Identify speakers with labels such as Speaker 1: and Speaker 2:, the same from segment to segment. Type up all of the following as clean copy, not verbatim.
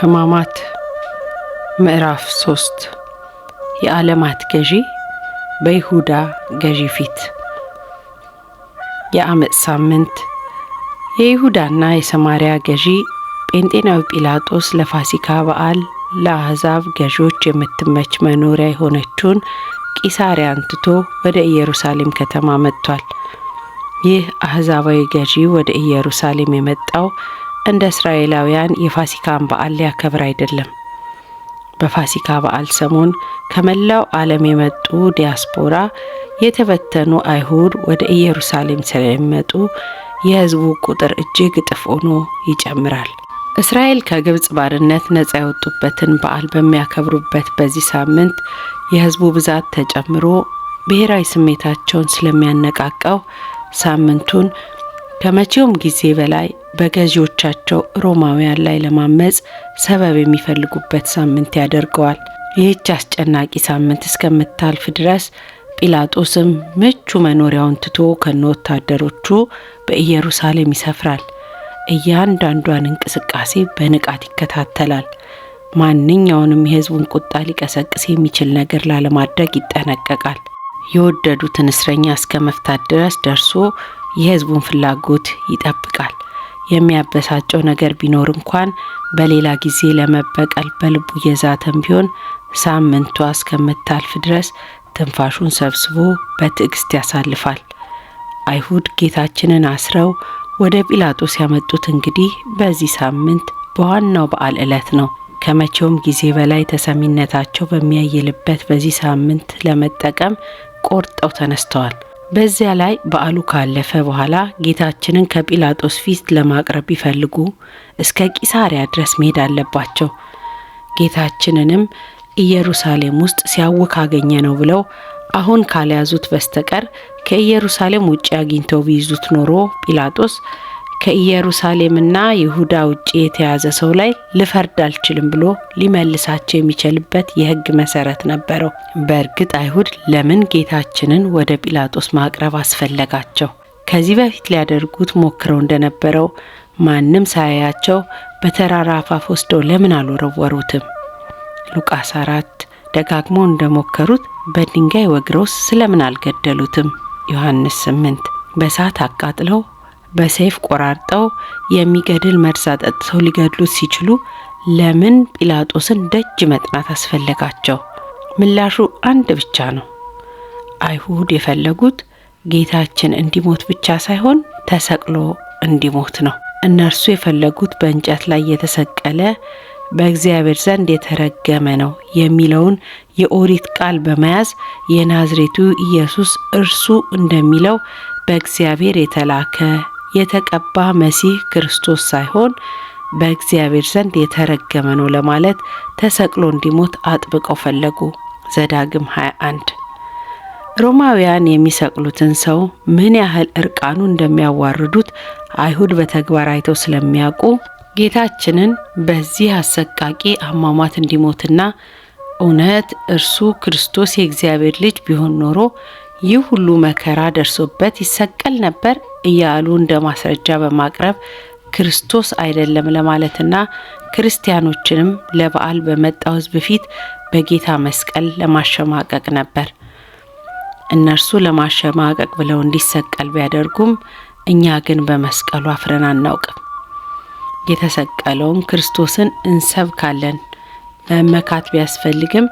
Speaker 1: ሕማማት ምዕራፍ 3። የዓለማት ገዢ በይሁዳ ገዢ ፊት። የዓመፅ ሳምንት። የይሁዳና የሰማርያ ገዢ ጴንጤናዊ ጲላጦስ ለፋሲካ በዓል ለአሕዛብ ገዢዎች የምትመች መኖሪያ የሆነችውን ቂሳርያን ትቶ ወደ ኢየሩሳሌም ከተማ መጥቷል። ይህ አሕዛባዊ ገዢ ወደ ኢየሩሳሌም የመጣው እንደ እስራኤላውያን የፋሲካን በዓል ሊያከብር አይደለም። በፋሲካ በዓል ሰሞን ከመላው ዓለም የመጡ ዲያስፖራ የተበተኑ አይሁድ ወደ ኢየሩሳሌም ስለሚመጡ የሕዝቡ ቁጥር እጅግ እጥፍ ሆኖ ይጨምራል። እስራኤል ከግብፅ ባርነት ነፃ የወጡበትን በዓል በሚያከብሩበት በዚህ ሳምንት የሕዝቡ ብዛት ተጨምሮ ብሔራዊ ስሜታቸውን ስለሚያነቃቃው ሳምንቱን ከመቼውም ጊዜ በላይ በገዢዎቻቸው ሮማውያን ላይ ለማመፅ ሰበብ የሚፈልጉበት ሳምንት ያደርገዋል። ይህች አስጨናቂ ሳምንት እስከምታልፍ ድረስ ጲላጦስም ምቹ መኖሪያውን ትቶ ከነ ወታደሮቹ በኢየሩሳሌም ይሰፍራል። እያንዳንዷን እንቅስቃሴ በንቃት ይከታተላል። ማንኛውንም የሕዝቡን ቁጣ ሊቀሰቅስ የሚችል ነገር ላለማድረግ ይጠነቀቃል። የወደዱትን እስረኛ እስከ መፍታት ድረስ ደርሶ የሕዝቡን ፍላጎት ይጠብቃል። የሚያበሳጨው ነገር ቢኖር እንኳን በሌላ ጊዜ ለመበቀል በልቡ የዛተም ቢሆን ሳምንቷ እስከምታልፍ ድረስ ትንፋሹን ሰብስቦ በትዕግስት ያሳልፋል። አይሁድ ጌታችንን አስረው ወደ ጲላጦስ ያመጡት እንግዲህ በዚህ ሳምንት በዋናው በዓል ዕለት ነው። ከመቼውም ጊዜ በላይ ተሰሚነታቸው በሚያይልበት በዚህ ሳምንት ለመጠቀም ቆርጠው ተነስተዋል። በዚያ ላይ በዓሉ ካለፈ በኋላ ጌታችንን ከጲላጦስ ፊት ለማቅረብ ቢፈልጉ እስከ ቂሳሪያ ድረስ መሄድ አለባቸው። ጌታችንንም ኢየሩሳሌም ውስጥ ሲያውክ አገኘ ነው ብለው አሁን ካልያዙት በስተቀር ከኢየሩሳሌም ውጭ አግኝተው ቢይዙት ኖሮ ጲላጦስ ከኢየሩሳሌምና ይሁዳ ውጭ የተያዘ ሰው ላይ ልፈርድ አልችልም ብሎ ሊመልሳቸው የሚችልበት የሕግ መሰረት ነበረው። በእርግጥ አይሁድ ለምን ጌታችንን ወደ ጲላጦስ ማቅረብ አስፈለጋቸው? ከዚህ በፊት ሊያደርጉት ሞክረው እንደነበረው ማንም ሳያያቸው በተራራ አፋፍ ወስደው ለምን አልወረወሩትም? ሉቃስ 4። ደጋግሞ እንደሞከሩት በድንጋይ ወግረውስ ስለምን አልገደሉትም? ዮሐንስ 8። በእሳት አቃጥለው፣ በሰይፍ ቆራርጠው፣ የሚገድል መርዝ አጠጥተው ሊገድሉት ሲችሉ ለምን ጲላጦስን ደጅ መጥናት አስፈለጋቸው? ምላሹ አንድ ብቻ ነው። አይሁድ የፈለጉት ጌታችን እንዲሞት ብቻ ሳይሆን ተሰቅሎ እንዲሞት ነው። እነርሱ የፈለጉት በእንጨት ላይ የተሰቀለ በእግዚአብሔር ዘንድ የተረገመ ነው የሚለውን የኦሪት ቃል በመያዝ የናዝሬቱ ኢየሱስ እርሱ እንደሚለው በእግዚአብሔር የተላከ የተቀባ መሲህ ክርስቶስ ሳይሆን በእግዚአብሔር ዘንድ የተረገመ ነው ለማለት ተሰቅሎ እንዲሞት አጥብቀው ፈለጉ። ዘዳግም 21። ሮማውያን የሚሰቅሉትን ሰው ምን ያህል እርቃኑ እንደሚያዋርዱት አይሁድ በተግባር አይተው ስለሚያውቁ ጌታችንን በዚህ አሰቃቂ አሟሟት እንዲሞትና እውነት እርሱ ክርስቶስ የእግዚአብሔር ልጅ ቢሆን ኖሮ ይህ ሁሉ መከራ ደርሶበት ይሰቀል ነበር እያሉ እንደ ማስረጃ በማቅረብ ክርስቶስ አይደለም ለማለትና ክርስቲያኖችንም ለበዓል በመጣው ሕዝብ ፊት በጌታ መስቀል ለማሸማቀቅ ነበር። እነርሱ ለማሸማቀቅ ብለው እንዲሰቀል ቢያደርጉም እኛ ግን በመስቀሉ አፍረን አናውቅም። የተሰቀለውን ክርስቶስን እንሰብካለን። መመካት ቢያስፈልግም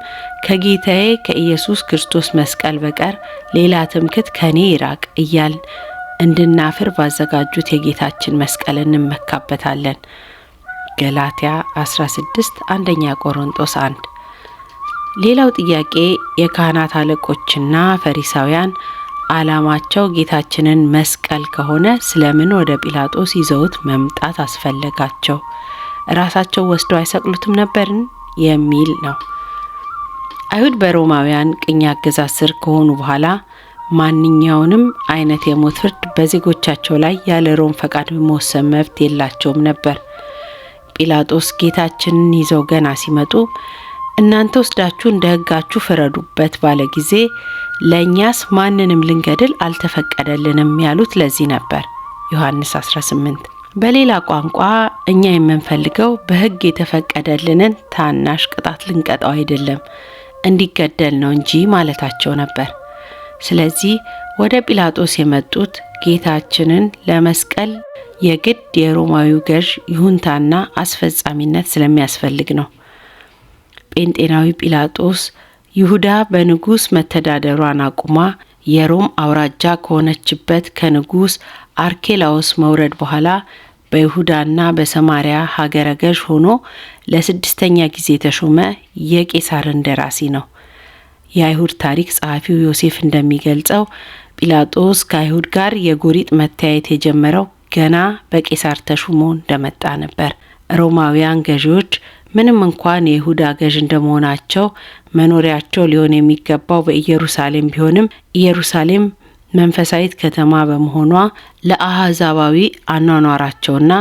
Speaker 1: ከጌታዬ ከኢየሱስ ክርስቶስ መስቀል በቀር ሌላ ትምክት ከኔ ይራቅ እያልን እንድናፍር ባዘጋጁት የጌታችን መስቀል እንመካበታለን። ገላትያ 16፣ አንደኛ ቆሮንጦስ 1። ሌላው ጥያቄ የካህናት አለቆችና ፈሪሳውያን ዓላማቸው ጌታችንን መስቀል ከሆነ ስለምን ወደ ጲላጦስ ይዘውት መምጣት አስፈለጋቸው? ራሳቸው ወስደው አይሰቅሉትም ነበርን? የሚል ነው። አይሁድ በሮማውያን ቅኝ አገዛዝ ስር ከሆኑ በኋላ ማንኛውንም አይነት የሞት ፍርድ በዜጎቻቸው ላይ ያለ ሮም ፈቃድ መወሰን መብት የላቸውም ነበር። ጲላጦስ ጌታችንን ይዘው ገና ሲመጡ እናንተ ወስዳችሁ እንደ ሕጋችሁ ፍረዱበት ባለ ጊዜ ለእኛስ ማንንም ልንገድል አልተፈቀደልንም ያሉት ለዚህ ነበር። ዮሐንስ 18። በሌላ ቋንቋ እኛ የምንፈልገው በሕግ የተፈቀደልንን ታናሽ ቅጣት ልንቀጣው አይደለም፣ እንዲገደል ነው እንጂ ማለታቸው ነበር። ስለዚህ ወደ ጲላጦስ የመጡት ጌታችንን ለመስቀል የግድ የሮማዊው ገዥ ይሁንታና አስፈጻሚነት ስለሚያስፈልግ ነው። ጴንጤናዊ ጲላጦስ ይሁዳ በንጉሥ መተዳደሯን አቁማ የሮም አውራጃ ከሆነችበት ከንጉሥ አርኬላዎስ መውረድ በኋላ በይሁዳና በሰማሪያ ሀገረ ገዥ ሆኖ ለ6ኛ ጊዜ የተሾመ የቄሳር እንደራሴ ነው። የአይሁድ ታሪክ ጸሐፊው ዮሴፍ እንደሚገልጸው ጲላጦስ ከአይሁድ ጋር የጎሪጥ መተያየት የጀመረው ገና በቄሳር ተሹሞ እንደመጣ ነበር። ሮማውያን ገዢዎች ምንም እንኳን የይሁዳ ገዥ እንደመሆናቸው መኖሪያቸው ሊሆን የሚገባው በኢየሩሳሌም ቢሆንም ኢየሩሳሌም መንፈሳዊት ከተማ በመሆኗ ለአሕዛባዊ አኗኗራቸውና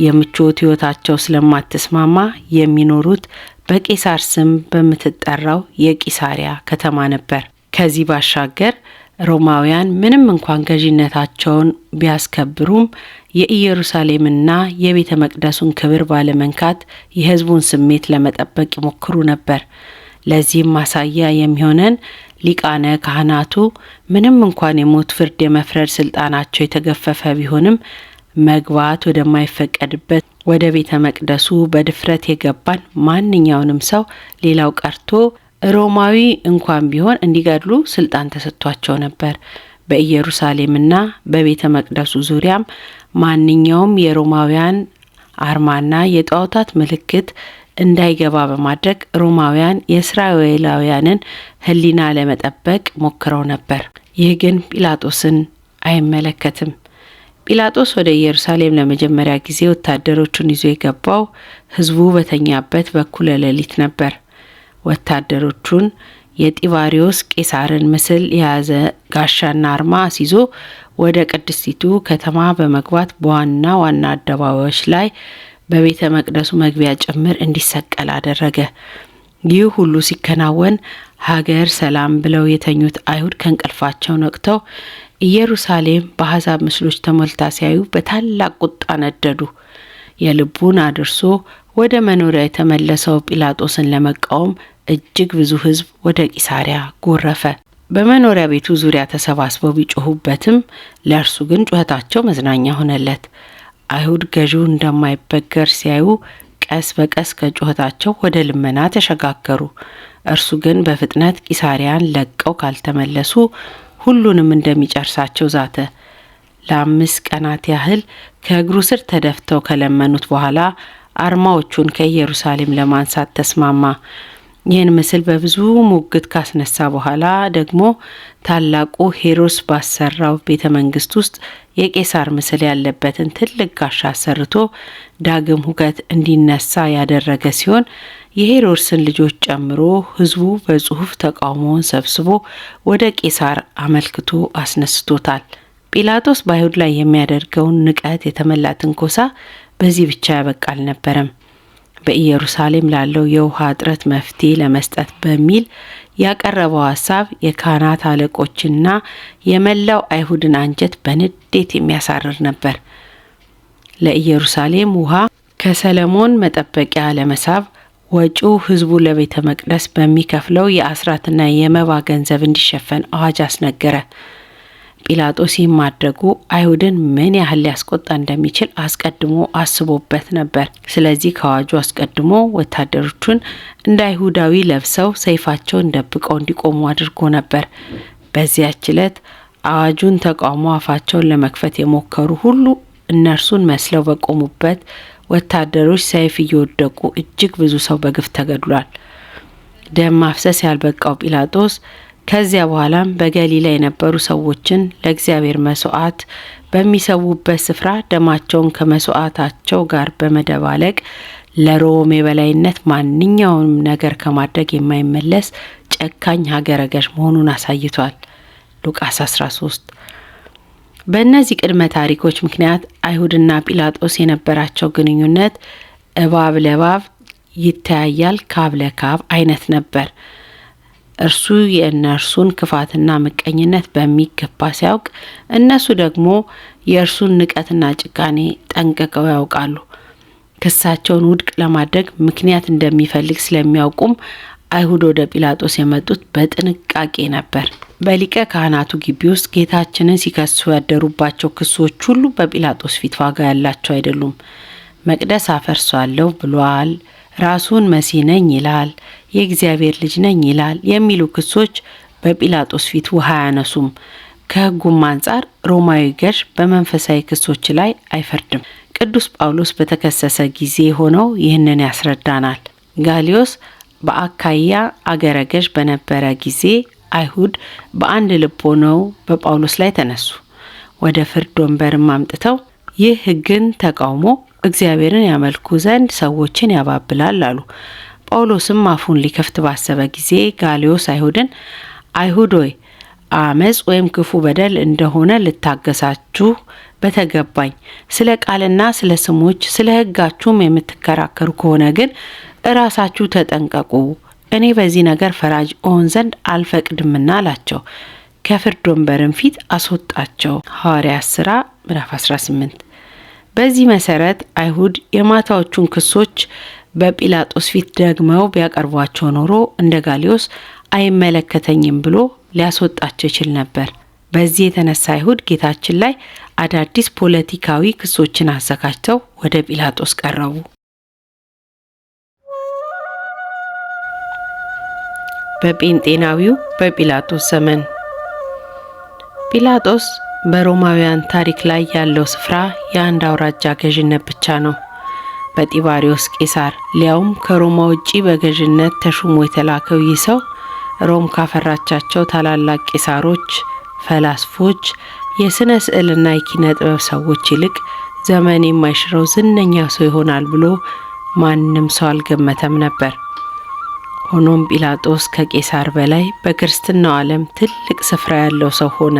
Speaker 1: የምቾት ሕይወታቸው ስለማትስማማ የሚኖሩት በቄሳር ስም በምትጠራው የቂሳሪያ ከተማ ነበር። ከዚህ ባሻገር ሮማውያን ምንም እንኳን ገዢነታቸውን ቢያስከብሩም የኢየሩሳሌምና የቤተ መቅደሱን ክብር ባለመንካት የሕዝቡን ስሜት ለመጠበቅ ይሞክሩ ነበር። ለዚህም ማሳያ የሚሆነን ሊቃነ ካህናቱ ምንም እንኳን የሞት ፍርድ የመፍረድ ስልጣናቸው የተገፈፈ ቢሆንም መግባት ወደማይፈቀድበት ወደ ቤተ መቅደሱ በድፍረት የገባን ማንኛውንም ሰው ሌላው ቀርቶ ሮማዊ እንኳን ቢሆን እንዲገድሉ ስልጣን ተሰጥቷቸው ነበር። በኢየሩሳሌምና በቤተ መቅደሱ ዙሪያም ማንኛውም የሮማውያን አርማና የጣዖታት ምልክት እንዳይገባ በማድረግ ሮማውያን የእስራኤላውያንን ሕሊና ለመጠበቅ ሞክረው ነበር። ይህ ግን ጲላጦስን አይመለከትም። ጲላጦስ ወደ ኢየሩሳሌም ለመጀመሪያ ጊዜ ወታደሮቹን ይዞ የገባው ሕዝቡ በተኛበት በኩለ ሌሊት ነበር። ወታደሮቹን የጢባሪዮስ ቄሳርን ምስል የያዘ ጋሻና አርማ አስይዞ ወደ ቅድስቲቱ ከተማ በመግባት በዋና ዋና አደባባዮች ላይ በቤተ መቅደሱ መግቢያ ጭምር እንዲሰቀል አደረገ። ይህ ሁሉ ሲከናወን ሀገር ሰላም ብለው የተኙት አይሁድ ከእንቅልፋቸው ነቅተው ኢየሩሳሌም በአሕዛብ ምስሎች ተሞልታ ሲያዩ በታላቅ ቁጣ ነደዱ። የልቡን አድርሶ ወደ መኖሪያ የተመለሰው ጲላጦስን ለመቃወም እጅግ ብዙ ሕዝብ ወደ ቂሳሪያ ጎረፈ። በመኖሪያ ቤቱ ዙሪያ ተሰባስበው ቢጮሁበትም ለእርሱ ግን ጩኸታቸው መዝናኛ ሆነለት። አይሁድ ገዢው እንደማይበገር ሲያዩ ቀስ በቀስ ከጩኸታቸው ወደ ልመና ተሸጋገሩ። እርሱ ግን በፍጥነት ቂሳሪያን ለቀው ካልተመለሱ ሁሉንም እንደሚጨርሳቸው ዛተ። ለ5 ቀናት ያህል ከእግሩ ስር ተደፍተው ከለመኑት በኋላ አርማዎቹን ከኢየሩሳሌም ለማንሳት ተስማማ። ይህን ምስል በብዙ ሙግት ካስነሳ በኋላ ደግሞ ታላቁ ሄሮድስ ባሰራው ቤተ መንግስት ውስጥ የቄሳር ምስል ያለበትን ትልቅ ጋሻ አሰርቶ ዳግም ሁከት እንዲነሳ ያደረገ ሲሆን የሄሮድስን ልጆች ጨምሮ ሕዝቡ በጽሁፍ ተቃውሞውን ሰብስቦ ወደ ቄሳር አመልክቶ አስነስቶታል። ጲላጦስ በአይሁድ ላይ የሚያደርገውን ንቀት የተመላ ትንኮሳ በዚህ ብቻ ያበቃ አልነበረም። በኢየሩሳሌም ላለው የውሃ እጥረት መፍትሄ ለመስጠት በሚል ያቀረበው ሀሳብ የካህናት አለቆችና የመላው አይሁድን አንጀት በንዴት የሚያሳርር ነበር። ለኢየሩሳሌም ውሃ ከሰለሞን መጠበቂያ ለመሳብ ወጪው ሕዝቡ ለቤተ መቅደስ በሚከፍለው የአስራትና የመባ ገንዘብ እንዲሸፈን አዋጅ አስነገረ። ጲላጦስ ይህን ማድረጉ አይሁድን ምን ያህል ሊያስቆጣ እንደሚችል አስቀድሞ አስቦበት ነበር። ስለዚህ ከአዋጁ አስቀድሞ ወታደሮቹን እንደ አይሁዳዊ ለብሰው ሰይፋቸውን ደብቀው እንዲቆሙ አድርጎ ነበር። በዚያች ዕለት አዋጁን ተቃውሞ አፋቸውን ለመክፈት የሞከሩ ሁሉ እነርሱን መስለው በቆሙበት ወታደሮች ሰይፍ እየወደቁ እጅግ ብዙ ሰው በግፍ ተገድሏል። ደም ማፍሰስ ያልበቃው ጲላጦስ ከዚያ በኋላም በገሊላ የነበሩ ሰዎችን ለእግዚአብሔር መስዋዕት በሚሰዉበት ስፍራ ደማቸውን ከመስዋዕታቸው ጋር በመደባለቅ ለሮም የበላይነት ማንኛውንም ነገር ከማድረግ የማይመለስ ጨካኝ ሀገረ ገዥ መሆኑን አሳይቷል። ሉቃስ 13። በእነዚህ ቅድመ ታሪኮች ምክንያት አይሁድና ጲላጦስ የነበራቸው ግንኙነት እባብ ለእባብ ይተያያል፣ ካብ ለካብ አይነት ነበር። እርሱ የእነርሱን ክፋትና ምቀኝነት በሚገባ ሲያውቅ፣ እነሱ ደግሞ የእርሱን ንቀትና ጭካኔ ጠንቅቀው ያውቃሉ። ክሳቸውን ውድቅ ለማድረግ ምክንያት እንደሚፈልግ ስለሚያውቁም አይሁድ ወደ ጲላጦስ የመጡት በጥንቃቄ ነበር። በሊቀ ካህናቱ ግቢ ውስጥ ጌታችንን ሲከሱ ያደሩባቸው ክሶች ሁሉ በጲላጦስ ፊት ዋጋ ያላቸው አይደሉም። መቅደስ አፈርሷለሁ ብሏል፣ ራሱን መሲህ ነኝ ይላል፣ የእግዚአብሔር ልጅ ነኝ ይላል የሚሉ ክሶች በጲላጦስ ፊት ውሃ አያነሱም። ከሕጉም አንጻር ሮማዊ ገዥ በመንፈሳዊ ክሶች ላይ አይፈርድም። ቅዱስ ጳውሎስ በተከሰሰ ጊዜ ሆነው ይህንን ያስረዳናል። ጋሊዮስ በአካያ አገረ ገዥ በነበረ ጊዜ አይሁድ በአንድ ልብ ሆነው በጳውሎስ ላይ ተነሱ። ወደ ፍርድ ወንበርም አምጥተው ይህ ሕግን ተቃውሞ እግዚአብሔርን ያመልኩ ዘንድ ሰዎችን ያባብላል አሉ። ጳውሎስም አፉን ሊከፍት ባሰበ ጊዜ ጋሊዮስ አይሁድን፣ አይሁድ ሆይ፣ አመፅ ወይም ክፉ በደል እንደሆነ ልታገሳችሁ በተገባኝ፣ ስለ ቃልና ስለ ስሞች ስለ ሕጋችሁም የምትከራከሩ ከሆነ ግን እራሳችሁ ተጠንቀቁ፣ እኔ በዚህ ነገር ፈራጅ እሆን ዘንድ አልፈቅድምና አላቸው። ከፍርድ ወንበርም ፊት አስወጣቸው። ሐዋርያት ሥራ ምዕራፍ 18። በዚህ መሰረት አይሁድ የማታዎቹን ክሶች በጲላጦስ ፊት ደግመው ቢያቀርቧቸው ኖሮ እንደ ጋሊዮስ አይመለከተኝም ብሎ ሊያስወጣቸው ይችል ነበር። በዚህ የተነሳ አይሁድ ጌታችን ላይ አዳዲስ ፖለቲካዊ ክሶችን አዘጋጅተው ወደ ጲላጦስ ቀረቡ። በጴንጤናዊው በጲላጦስ ዘመን ጲላጦስ በሮማውያን ታሪክ ላይ ያለው ስፍራ የአንድ አውራጃ ገዥነት ብቻ ነው። በጢባሪዎስ ቄሳር ሊያውም ከሮማ ውጪ በገዥነት ተሹሞ የተላከው ይህ ሰው ሮም ካፈራቻቸው ታላላቅ ቄሳሮች፣ ፈላስፎች፣ የስነ ስዕልና የኪነ ጥበብ ሰዎች ይልቅ ዘመን የማይሽረው ዝነኛ ሰው ይሆናል ብሎ ማንም ሰው አልገመተም ነበር። ሆኖም ጲላጦስ ከቄሳር በላይ በክርስትናው ዓለም ትልቅ ስፍራ ያለው ሰው ሆነ።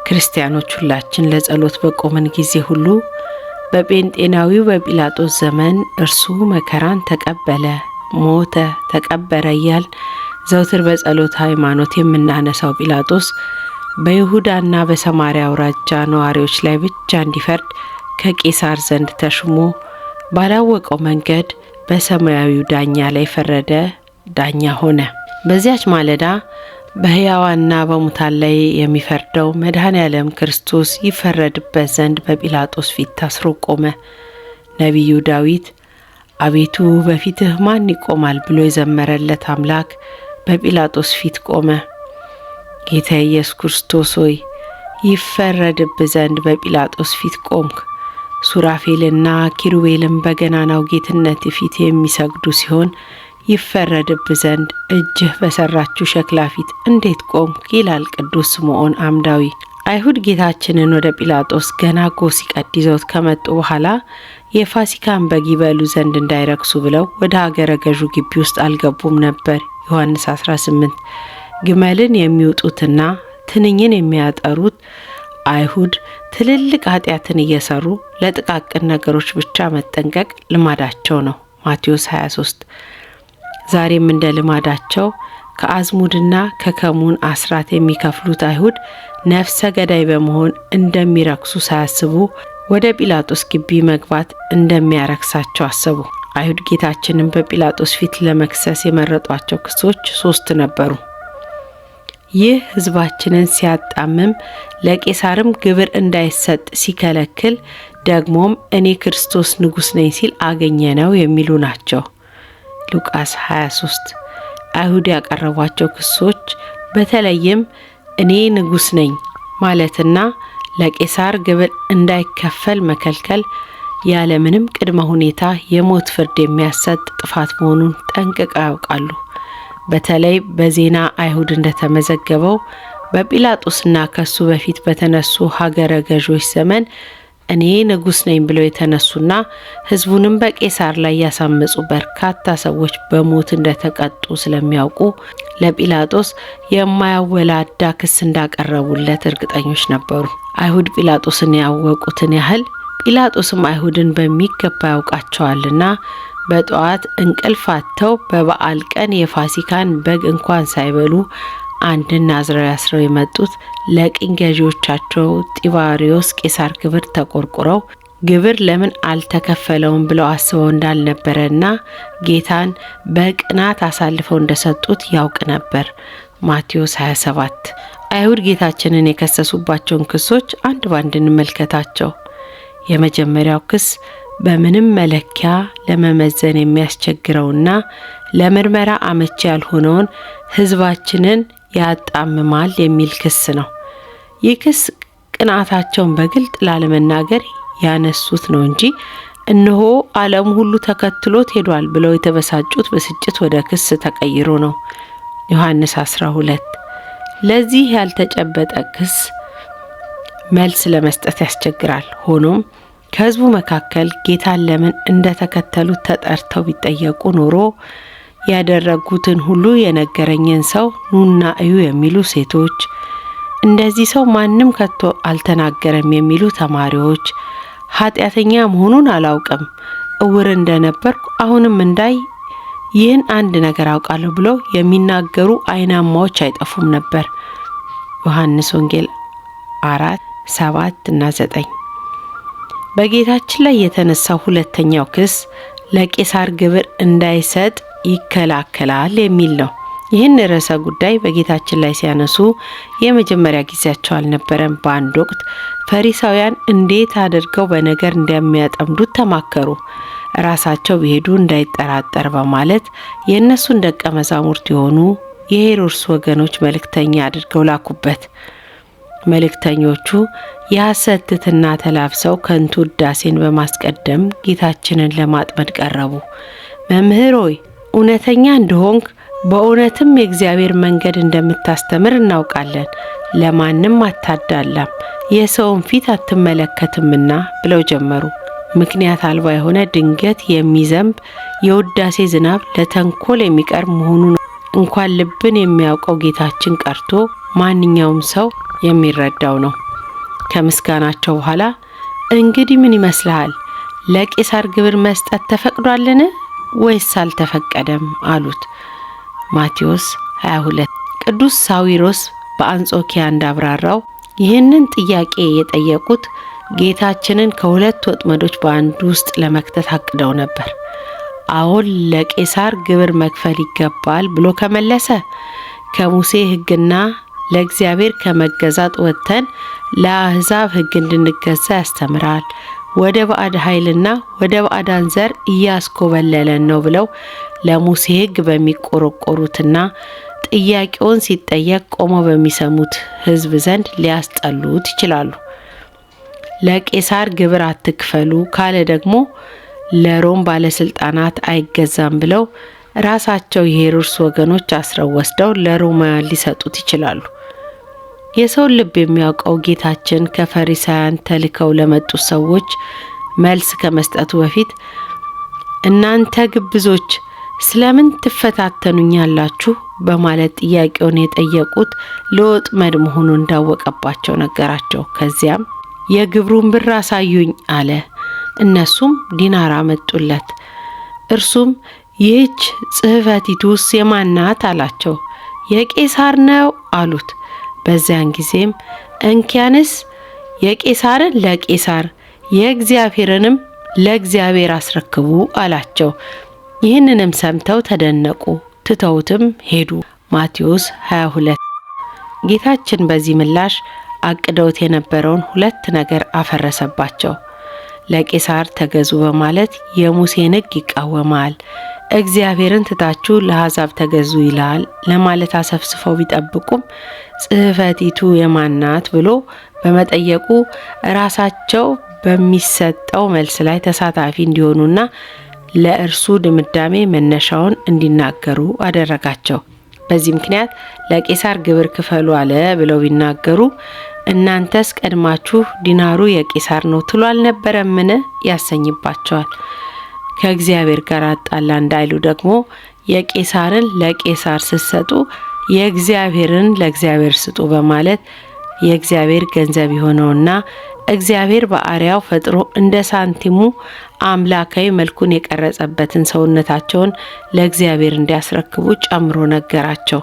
Speaker 1: ክርስቲያኖች ሁላችን ለጸሎት በቆምን ጊዜ ሁሉ በጴንጤናዊው በጲላጦስ ዘመን እርሱ መከራን ተቀበለ፣ ሞተ፣ ተቀበረ እያል ዘውትር በጸሎት ሃይማኖት የምናነሳው ጲላጦስ በይሁዳና በሰማሪያ አውራጃ ነዋሪዎች ላይ ብቻ እንዲፈርድ ከቄሳር ዘንድ ተሹሞ ባላወቀው መንገድ በሰማያዊው ዳኛ ላይ ፈረደ፣ ዳኛ ሆነ። በዚያች ማለዳ በሕያዋንና በሙታን ላይ የሚፈርደው መድኃኔ ዓለም ክርስቶስ ይፈረድበት ዘንድ በጲላጦስ ፊት ታስሮ ቆመ። ነቢዩ ዳዊት አቤቱ በፊትህ ማን ይቆማል ብሎ የዘመረለት አምላክ በጲላጦስ ፊት ቆመ። ጌታ ኢየሱስ ክርስቶስ ሆይ፣ ይፈረድብህ ዘንድ በጲላጦስ ፊት ቆምክ። ሱራፌልና ኪሩቤልም በገናናው ጌትነት ፊት የሚሰግዱ ሲሆን ይፈረድብህ ዘንድ እጅህ በሰራችው ሸክላ ፊት እንዴት ቆምክ? ይላል ቅዱስ ስምዖን አምዳዊ። አይሁድ ጌታችንን ወደ ጲላጦስ ገና ጎህ ሲቀድ ይዘውት ከመጡ በኋላ የፋሲካን በግ ይበሉ ዘንድ እንዳይረክሱ ብለው ወደ ሀገረ ገዡ ግቢ ውስጥ አልገቡም ነበር። ዮሐንስ 18። ግመልን የሚውጡትና ትንኝን የሚያጠሩት አይሁድ ትልልቅ ኃጢአትን እየሰሩ ለጥቃቅን ነገሮች ብቻ መጠንቀቅ ልማዳቸው ነው። ማቴዎስ 23። ዛሬም እንደ ልማዳቸው ከአዝሙድና ከከሙን አስራት የሚከፍሉት አይሁድ ነፍሰ ገዳይ በመሆን እንደሚረክሱ ሳያስቡ ወደ ጲላጦስ ግቢ መግባት እንደሚያረክሳቸው አሰቡ። አይሁድ ጌታችንን በጲላጦስ ፊት ለመክሰስ የመረጧቸው ክሶች ሶስት ነበሩ። ይህ ሕዝባችንን ሲያጣምም፣ ለቄሳርም ግብር እንዳይሰጥ ሲከለክል፣ ደግሞም እኔ ክርስቶስ ንጉሥ ነኝ ሲል አገኘ ነው የሚሉ ናቸው። ሉቃስ 23። አይሁድ ያቀረቧቸው ክሶች በተለይም እኔ ንጉሥ ነኝ ማለትና ለቄሳር ግብር እንዳይከፈል መከልከል ያለምንም ቅድመ ሁኔታ የሞት ፍርድ የሚያሰጥ ጥፋት መሆኑን ጠንቅቀው ያውቃሉ። በተለይ በዜና አይሁድ እንደተመዘገበው በጲላጦስና ከሱ በፊት በተነሱ ሀገረ ገዦች ዘመን እኔ ንጉሥ ነኝ ብለው የተነሱና ሕዝቡንም በቄሳር ላይ ያሳመጹ በርካታ ሰዎች በሞት እንደተቀጡ ስለሚያውቁ ለጲላጦስ የማያወላዳ ክስ እንዳቀረቡለት እርግጠኞች ነበሩ። አይሁድ ጲላጦስን ያወቁትን ያህል ጲላጦስም አይሁድን በሚገባ ያውቃቸዋልና በጠዋት እንቅልፍ አጥተው በበዓል ቀን የፋሲካን በግ እንኳን ሳይበሉ አንድን ናዝራዊ አስረው የመጡት ለቅኝ ገዢዎቻቸው ጢባሪዮስ ቄሳር ግብር ተቆርቁረው ግብር ለምን አልተከፈለውም ብለው አስበው እንዳልነበረና ጌታን በቅናት አሳልፈው እንደሰጡት ያውቅ ነበር። ማቴዎስ 27። አይሁድ ጌታችንን የከሰሱባቸውን ክሶች አንድ ባንድ እንመልከታቸው። የመጀመሪያው ክስ በምንም መለኪያ ለመመዘን የሚያስቸግረውና ለምርመራ አመቺ ያልሆነውን ሕዝባችንን ያጣምማል የሚል ክስ ነው። ይህ ክስ ቅንዓታቸውን በግልጥ ላለመናገር ያነሱት ነው እንጂ እነሆ ዓለም ሁሉ ተከትሎት ሄዷል ብለው የተበሳጩት ብስጭት ወደ ክስ ተቀይሮ ነው። ዮሐንስ 12። ለዚህ ያልተጨበጠ ክስ መልስ ለመስጠት ያስቸግራል። ሆኖም ከሕዝቡ መካከል ጌታን ለምን እንደተከተሉት ተጠርተው ቢጠየቁ ኖሮ ያደረጉትን ሁሉ የነገረኝን ሰው ኑና እዩ የሚሉ ሴቶች፣ እንደዚህ ሰው ማንም ከቶ አልተናገረም የሚሉ ተማሪዎች፣ ኃጢአተኛ መሆኑን አላውቅም፣ እውር እንደነበርኩ አሁንም እንዳይ ይህን አንድ ነገር አውቃለሁ ብለው የሚናገሩ አይናማዎች አይጠፉም ነበር። ዮሐንስ ወንጌል 4፣ 7 እና 9። በጌታችን ላይ የተነሳው ሁለተኛው ክስ ለቄሳር ግብር እንዳይሰጥ ይከላከላል የሚል ነው። ይህን ርዕሰ ጉዳይ በጌታችን ላይ ሲያነሱ የመጀመሪያ ጊዜያቸው አልነበረም። በአንድ ወቅት ፈሪሳውያን እንዴት አድርገው በነገር እንደሚያጠምዱት ተማከሩ። ራሳቸው ቢሄዱ እንዳይጠራጠር በማለት የእነሱን ደቀ መዛሙርት የሆኑ የሄሮድስ ወገኖች መልእክተኛ አድርገው ላኩበት። መልእክተኞቹ የሐሰት ትሕትና ተላብሰው ከንቱ ውዳሴን በማስቀደም ጌታችንን ለማጥመድ ቀረቡ። መምህር ሆይ፣ እውነተኛ እንደሆንክ በእውነትም የእግዚአብሔር መንገድ እንደምታስተምር እናውቃለን። ለማንም አታዳላም፣ የሰውን ፊት አትመለከትምና ብለው ጀመሩ። ምክንያት አልባ የሆነ ድንገት የሚዘንብ የውዳሴ ዝናብ ለተንኮል የሚቀርብ መሆኑን እንኳን ልብን የሚያውቀው ጌታችን ቀርቶ ማንኛውም ሰው የሚረዳው ነው። ከምስጋናቸው በኋላ እንግዲህ ምን ይመስልሃል? ለቄሳር ግብር መስጠት ተፈቅዷልን ወይስ አልተፈቀደም? አሉት። ማቴዎስ 22። ቅዱስ ሳዊሮስ በአንጾኪያ እንዳብራራው ይህንን ጥያቄ የጠየቁት ጌታችንን ከሁለት ወጥመዶች በአንዱ ውስጥ ለመክተት አቅደው ነበር። አዎን ለቄሳር ግብር መክፈል ይገባል ብሎ ከመለሰ ከሙሴ ሕግና ለእግዚአብሔር ከመገዛት ወጥተን ለአሕዛብ ሕግ እንድንገዛ ያስተምራል፣ ወደ ባዕድ ኃይልና ወደ ባዕዳን ዘር እያስኮበለለን ነው ብለው ለሙሴ ሕግ በሚቆረቆሩትና ጥያቄውን ሲጠየቅ ቆመው በሚሰሙት ሕዝብ ዘንድ ሊያስጠሉት ይችላሉ። ለቄሳር ግብር አትክፈሉ ካለ ደግሞ ለሮም ባለስልጣናት አይገዛም ብለው ራሳቸው የሄሮድስ ወገኖች አስረው ወስደው ለሮማውያን ሊሰጡት ይችላሉ። የሰውን ልብ የሚያውቀው ጌታችን ከፈሪሳውያን ተልከው ለመጡት ሰዎች መልስ ከመስጠቱ በፊት እናንተ ግብዞች ስለምን ትፈታተኑኛላችሁ? በማለት ጥያቄውን የጠየቁት ለወጥመድ መሆኑን እንዳወቀባቸው ነገራቸው። ከዚያም የግብሩን ብር አሳዩኝ አለ። እነሱም ዲናር አመጡለት። እርሱም ይህች ጽሕፈቲቱስ የማን ናት? አላቸው። የቄሳር ነው አሉት። በዚያን ጊዜም እንኪያንስ የቄሳርን ለቄሳር የእግዚአብሔርንም ለእግዚአብሔር አስረክቡ አላቸው። ይህንንም ሰምተው ተደነቁ፣ ትተውትም ሄዱ። ማቴዎስ 22። ጌታችን በዚህ ምላሽ አቅደውት የነበረውን ሁለት ነገር አፈረሰባቸው። ለቄሳር ተገዙ በማለት የሙሴን ሕግ ይቃወማል፣ እግዚአብሔርን ትታችሁ ለአሕዛብ ተገዙ ይላል ለማለት አሰፍስፈው ቢጠብቁም ጽሕፈቲቱ የማን ናት ብሎ በመጠየቁ ራሳቸው በሚሰጠው መልስ ላይ ተሳታፊ እንዲሆኑና ለእርሱ ድምዳሜ መነሻውን እንዲናገሩ አደረጋቸው። በዚህ ምክንያት ለቄሳር ግብር ክፈሉ አለ ብለው ቢናገሩ እናንተስ ቀድማችሁ ዲናሩ የቄሳር ነው ትሉ አልነበረምን? ያሰኝባቸዋል። ከእግዚአብሔር ጋር አጣላ እንዳይሉ ደግሞ የቄሳርን ለቄሳር ስትሰጡ የእግዚአብሔርን ለእግዚአብሔር ስጡ በማለት የእግዚአብሔር ገንዘብ የሆነውና እግዚአብሔር በአርአያው ፈጥሮ እንደ ሳንቲሙ አምላካዊ መልኩን የቀረጸበትን ሰውነታቸውን ለእግዚአብሔር እንዲያስረክቡ ጨምሮ ነገራቸው።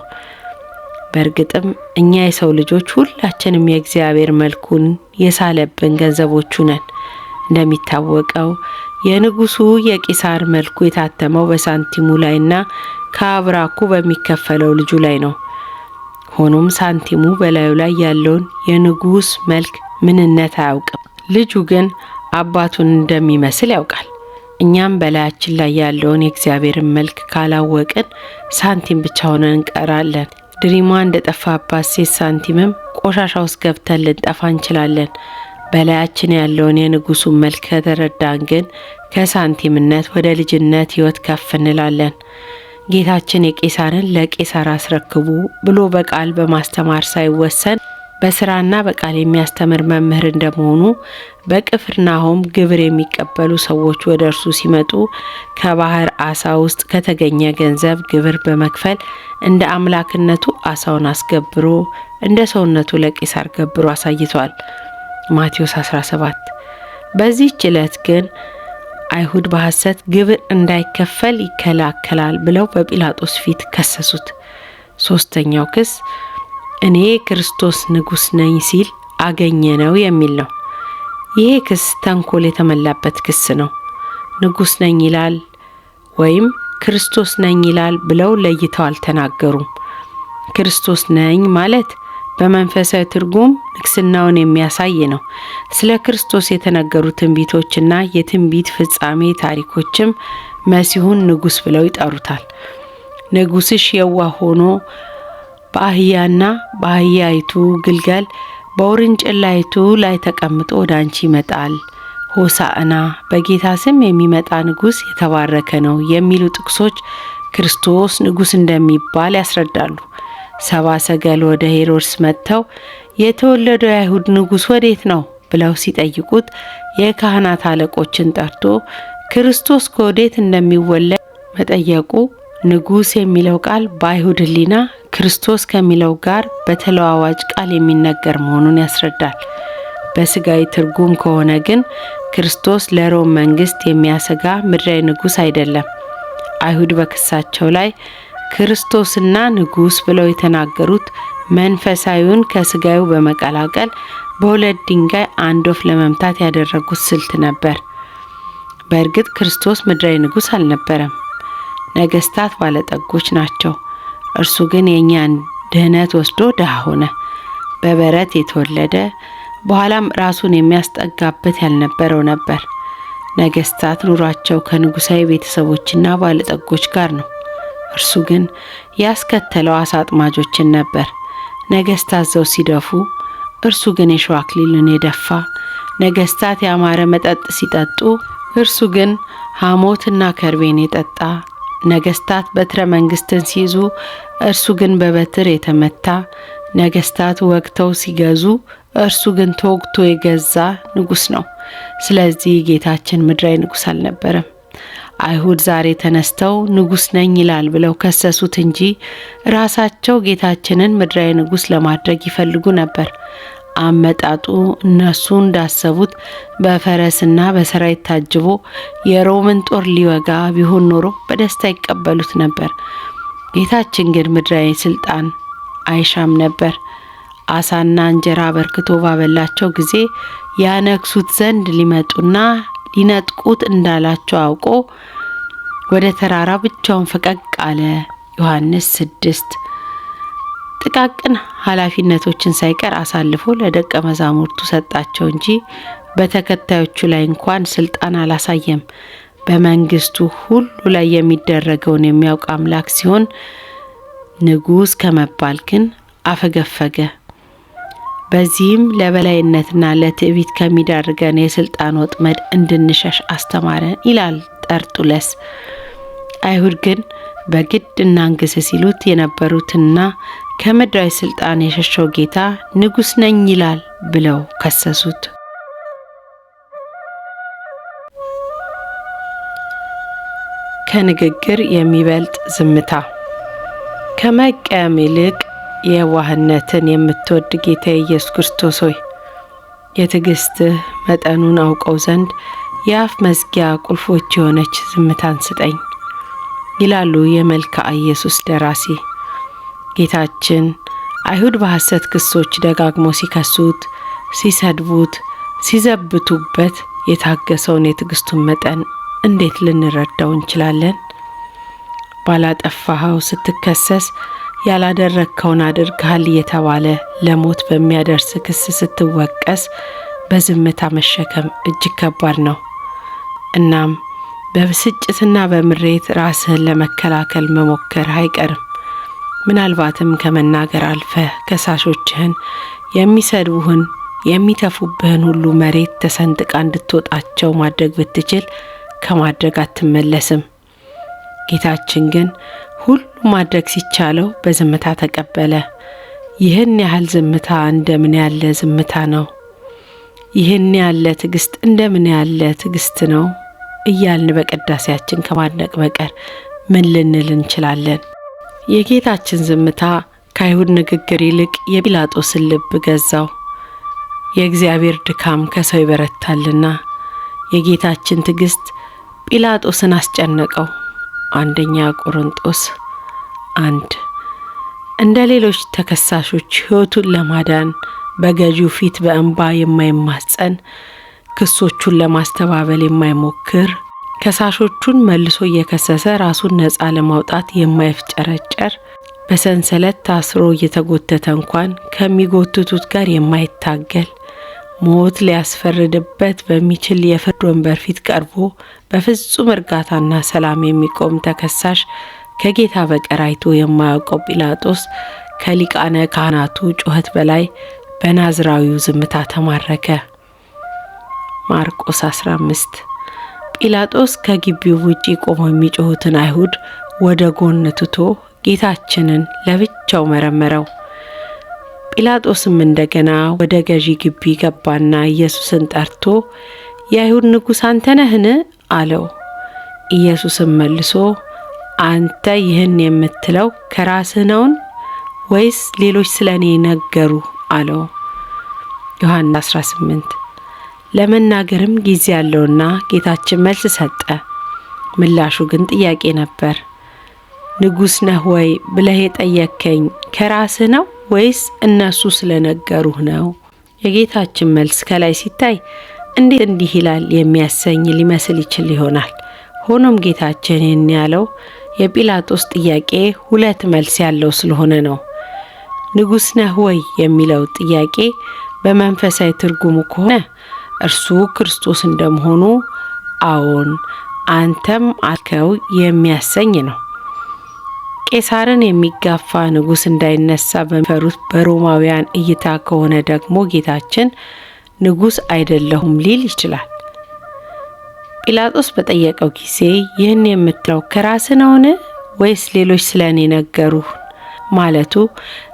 Speaker 1: በእርግጥም እኛ የሰው ልጆች ሁላችንም የእግዚአብሔር መልኩን የሳለብን ገንዘቦቹ ነን። እንደሚታወቀው የንጉሱ የቄሳር መልኩ የታተመው በሳንቲሙ ላይና ከአብራኩ በሚከፈለው ልጁ ላይ ነው። ሆኖም ሳንቲሙ በላዩ ላይ ያለውን የንጉስ መልክ ምንነት አያውቅም። ልጁ ግን አባቱን እንደሚመስል ያውቃል። እኛም በላያችን ላይ ያለውን የእግዚአብሔርን መልክ ካላወቅን ሳንቲም ብቻ ሆነን እንቀራለን። ድሪሟ እንደጠፋባት ሴት ሳንቲምም ቆሻሻ ውስጥ ገብተን ልንጠፋ እንችላለን። በላያችን ያለውን የንጉሱን መልክ ከተረዳን ግን ከሳንቲምነት ወደ ልጅነት ሕይወት ከፍ እንላለን። ጌታችን የቄሳርን ለቄሳር አስረክቡ ብሎ በቃል በማስተማር ሳይወሰን በስራና በቃል የሚያስተምር መምህር እንደመሆኑ በቅፍርናሆም ግብር የሚቀበሉ ሰዎች ወደ እርሱ ሲመጡ ከባህር አሳ ውስጥ ከተገኘ ገንዘብ ግብር በመክፈል እንደ አምላክነቱ አሳውን አስገብሮ እንደ ሰውነቱ ለቄሳር ገብሮ አሳይቷል። ማቴዎስ 17። በዚህች ዕለት ግን አይሁድ በሐሰት ግብር እንዳይከፈል ይከላከላል ብለው በጲላጦስ ፊት ከሰሱት። ሶስተኛው ክስ እኔ ክርስቶስ ንጉስ ነኝ ሲል አገኘ ነው የሚል ነው። ይሄ ክስ ተንኮል የተመላበት ክስ ነው። ንጉስ ነኝ ይላል ወይም ክርስቶስ ነኝ ይላል ብለው ለይተው አልተናገሩም። ክርስቶስ ነኝ ማለት በመንፈሳዊ ትርጉም ንግስናውን የሚያሳይ ነው። ስለ ክርስቶስ የተነገሩ ትንቢቶችና የትንቢት ፍጻሜ ታሪኮችም መሲሁን ንጉስ ብለው ይጠሩታል። ንጉስሽ የዋህ ሆኖ በአህያና በአህያይቱ ግልገል በውርንጭላይቱ ላይ ተቀምጦ ወደ አንቺ ይመጣል፣ ሆሳዕና በጌታ ስም የሚመጣ ንጉስ የተባረከ ነው የሚሉ ጥቅሶች ክርስቶስ ንጉስ እንደሚባል ያስረዳሉ። ሰባ ሰገል ወደ ሄሮድስ መጥተው የተወለደው የአይሁድ ንጉስ ወዴት ነው ብለው ሲጠይቁት የካህናት አለቆችን ጠርቶ ክርስቶስ ከወዴት እንደሚወለድ መጠየቁ ንጉስ የሚለው ቃል በአይሁድ ሕሊና ክርስቶስ ከሚለው ጋር በተለዋዋጭ ቃል የሚነገር መሆኑን ያስረዳል። በስጋዊ ትርጉም ከሆነ ግን ክርስቶስ ለሮም መንግስት የሚያሰጋ ምድራዊ ንጉስ አይደለም። አይሁድ በክሳቸው ላይ ክርስቶስና ንጉስ ብለው የተናገሩት መንፈሳዊውን ከስጋዩ በመቀላቀል በሁለት ድንጋይ አንድ ወፍ ለመምታት ያደረጉት ስልት ነበር። በእርግጥ ክርስቶስ ምድራዊ ንጉስ አልነበረም። ነገስታት ባለጠጎች ናቸው። እርሱ ግን የእኛን ድህነት ወስዶ ድሃ ሆነ። በበረት የተወለደ በኋላም ራሱን የሚያስጠጋበት ያልነበረው ነበር። ነገስታት ኑሯቸው ከንጉሳዊ ቤተሰቦችና ባለጠጎች ጋር ነው። እርሱ ግን ያስከተለው አሳ አጥማጆችን ነበር። ነገስታት ዘውድ ሲደፉ፣ እርሱ ግን የሾህ አክሊልን የደፋ። ነገስታት ያማረ መጠጥ ሲጠጡ፣ እርሱ ግን ሐሞትና ከርቤን የጠጣ። ነገስታት በትረ መንግስትን ሲይዙ፣ እርሱ ግን በበትር የተመታ። ነገስታት ወግተው ሲገዙ፣ እርሱ ግን ተወግቶ የገዛ ንጉስ ነው። ስለዚህ ጌታችን ምድራዊ ንጉስ አልነበረም። አይሁድ ዛሬ ተነስተው ንጉስ ነኝ ይላል ብለው ከሰሱት እንጂ ራሳቸው ጌታችንን ምድራዊ ንጉስ ለማድረግ ይፈልጉ ነበር። አመጣጡ እነሱ እንዳሰቡት በፈረስና በሰራዊት ታጅቦ የሮምን ጦር ሊወጋ ቢሆን ኖሮ በደስታ ይቀበሉት ነበር። ጌታችን ግን ምድራዊ ስልጣን አይሻም ነበር። አሳና እንጀራ አበርክቶ ባበላቸው ጊዜ ያነግሱት ዘንድ ሊመጡና ሊነጥቁት እንዳላቸው አውቆ ወደ ተራራ ብቻውን ፈቀቅ አለ። ዮሐንስ 6። ጥቃቅን ኃላፊነቶችን ሳይቀር አሳልፎ ለደቀ መዛሙርቱ ሰጣቸው እንጂ በተከታዮቹ ላይ እንኳን ስልጣን አላሳየም። በመንግስቱ ሁሉ ላይ የሚደረገውን የሚያውቅ አምላክ ሲሆን ንጉስ ከመባል ግን አፈገፈገ። በዚህም ለበላይነትና ለትዕቢት ከሚዳርገን የስልጣን ወጥመድ እንድንሸሽ አስተማረን ይላል ጠርጡለስ። አይሁድ ግን በግድ እናንግስ ሲሉት የነበሩትና ከምድራዊ ስልጣን የሸሸው ጌታ ንጉስ ነኝ ይላል ብለው ከሰሱት። ከንግግር የሚበልጥ ዝምታ። ከመቀየም ይልቅ የዋህነትን የምትወድ ጌታ ኢየሱስ ክርስቶስ ሆይ፣ የትዕግስትህ መጠኑን አውቀው ዘንድ የአፍ መዝጊያ ቁልፎች የሆነች ዝምታን ስጠኝ ይላሉ የመልክዓ ኢየሱስ ደራሲ። ጌታችን አይሁድ በሐሰት ክሶች ደጋግሞ ሲከሱት፣ ሲሰድቡት፣ ሲዘብቱበት የታገሰውን የትዕግስቱን መጠን እንዴት ልንረዳው እንችላለን? ባላጠፋኸው ስትከሰስ፣ ያላደረግከውን አድርገሃል እየተባለ ለሞት በሚያደርስ ክስ ስትወቀስ በዝምታ መሸከም እጅግ ከባድ ነው። እናም በብስጭትና በምሬት ራስህን ለመከላከል መሞከር አይቀርም። ምናልባትም ከመናገር አልፈህ ከሳሾችህን፣ የሚሰድቡህን፣ የሚተፉብህን ሁሉ መሬት ተሰንጥቃ እንድትወጣቸው ማድረግ ብትችል ከማድረግ አትመለስም። ጌታችን ግን ሁሉ ማድረግ ሲቻለው በዝምታ ተቀበለ። ይህን ያህል ዝምታ እንደምን ያለ ዝምታ ነው! ይህን ያለ ትዕግስት እንደምን ያለ ትዕግስት ነው እያልን በቅዳሴያችን ከማድነቅ በቀር ምን ልንል እንችላለን? የጌታችን ዝምታ ከአይሁድ ንግግር ይልቅ የጲላጦስን ልብ ገዛው። የእግዚአብሔር ድካም ከሰው ይበረታልና የጌታችን ትዕግስት ጲላጦስን አስጨነቀው። 1ኛ ቆሮንጦስ 1። እንደ ሌሎች ተከሳሾች ሕይወቱን ለማዳን በገዢው ፊት በእንባ የማይማጸን፣ ክሶቹን ለማስተባበል የማይሞክር፣ ከሳሾቹን መልሶ እየከሰሰ ራሱን ነፃ ለማውጣት የማይፍጨረጨር፣ በሰንሰለት ታስሮ እየተጎተተ እንኳን ከሚጎትቱት ጋር የማይታገል፣ ሞት ሊያስፈርድበት በሚችል የፍርድ ወንበር ፊት ቀርቦ በፍጹም እርጋታና ሰላም የሚቆም ተከሳሽ ከጌታ በቀር አይቶ የማያውቀው ጲላጦስ ከሊቃነ ካህናቱ ጩኸት በላይ በናዝራዊው ዝምታ ተማረከ። ማርቆስ 15። ጲላጦስ ከግቢው ውጪ ቆመው የሚጮሁትን አይሁድ ወደ ጎን ትቶ ጌታችንን ለብቻው መረመረው። ጲላጦስም እንደገና ወደ ገዢ ግቢ ገባና ኢየሱስን ጠርቶ የአይሁድ ንጉሥ አንተ ነህን? አለው። ኢየሱስም መልሶ አንተ ይህን የምትለው ከራስህ ነውን? ወይስ ሌሎች ስለ እኔ ነገሩ? አለው። ዮሐንስ 18። ለመናገርም ጊዜ ያለውና ጌታችን መልስ ሰጠ። ምላሹ ግን ጥያቄ ነበር። ንጉሥ ነህ ወይ ብለህ የጠየከኝ ከራስህ ነው ወይስ እነሱ ስለነገሩህ ነው? የጌታችን መልስ ከላይ ሲታይ እንዴት እንዲህ ይላል የሚያሰኝ ሊመስል ይችል ይሆናል። ሆኖም ጌታችን ይህን ያለው የጲላጦስ ጥያቄ ሁለት መልስ ያለው ስለሆነ ነው። ንጉሥ ነህ ወይ የሚለው ጥያቄ በመንፈሳዊ ትርጉሙ ከሆነ እርሱ ክርስቶስ እንደመሆኑ አዎን አንተም አልከው የሚያሰኝ ነው። ቄሳርን የሚጋፋ ንጉሥ እንዳይነሳ በሚፈሩት በሮማውያን እይታ ከሆነ ደግሞ ጌታችን ንጉሥ አይደለሁም ሊል ይችላል። ጲላጦስ በጠየቀው ጊዜ ይህን የምትለው ከራስህ ነውን? ወይስ ሌሎች ስለ እኔ ነገሩህ? ማለቱ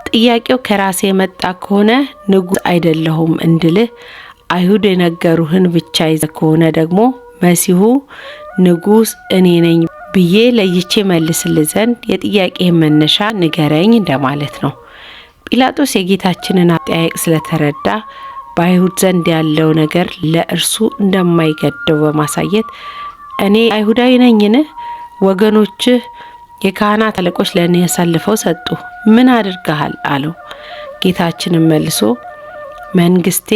Speaker 1: ጥያቄው ከራሴ የመጣ ከሆነ ንጉሥ አይደለሁም እንድልህ፣ አይሁድ የነገሩህን ብቻ ይዘህ ከሆነ ደግሞ መሲሁ ንጉሥ እኔ ነኝ ብዬ ለይቼ መልስልህ ዘንድ የጥያቄህን መነሻ ንገረኝ እንደማለት ነው። ጲላጦስ የጌታችንን አጠያየቅ ስለተረዳ በአይሁድ ዘንድ ያለው ነገር ለእርሱ እንደማይገደው በማሳየት እኔ አይሁዳዊ ነኝን? ወገኖችህ የካህናት አለቆች ለእኔ አሳልፈው ሰጡ፣ ምን አድርገሃል? አለው። ጌታችንም መልሶ መንግስቴ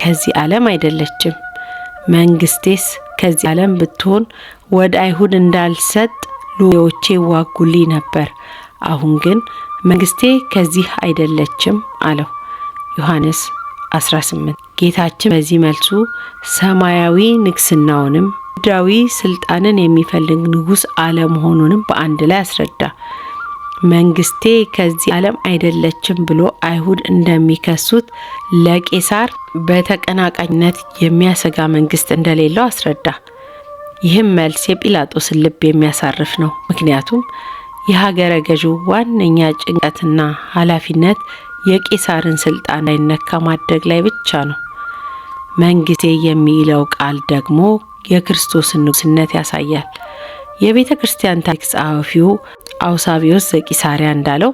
Speaker 1: ከዚህ ዓለም አይደለችም። መንግስቴስ ከዚህ ዓለም ብትሆን ወደ አይሁድ እንዳልሰጥ ሎሌዎቼ ይዋጉልኝ ነበር። አሁን ግን መንግስቴ ከዚህ አይደለችም አለው። ዮሐንስ 18። ጌታችን በዚህ መልሱ ሰማያዊ ንግስናውንም ምድራዊ ስልጣንን የሚፈልግ ንጉሥ አለመሆኑንም በአንድ ላይ አስረዳ። መንግስቴ ከዚህ ዓለም አይደለችም ብሎ አይሁድ እንደሚከሱት ለቄሳር በተቀናቃኝነት የሚያሰጋ መንግስት እንደሌለው አስረዳ። ይህም መልስ የጲላጦስን ልብ የሚያሳርፍ ነው። ምክንያቱም የሀገረ ገዢው ዋነኛ ጭንቀትና ኃላፊነት የቄሳርን ስልጣን እንዳይነካ ማድረግ ላይ ብቻ ነው። መንግስቴ የሚለው ቃል ደግሞ የክርስቶስን ንጉስነት ያሳያል። የቤተ ክርስቲያን ታሪክ ጸሐፊው አውሳቢዮስ ዘቂሳርያ እንዳለው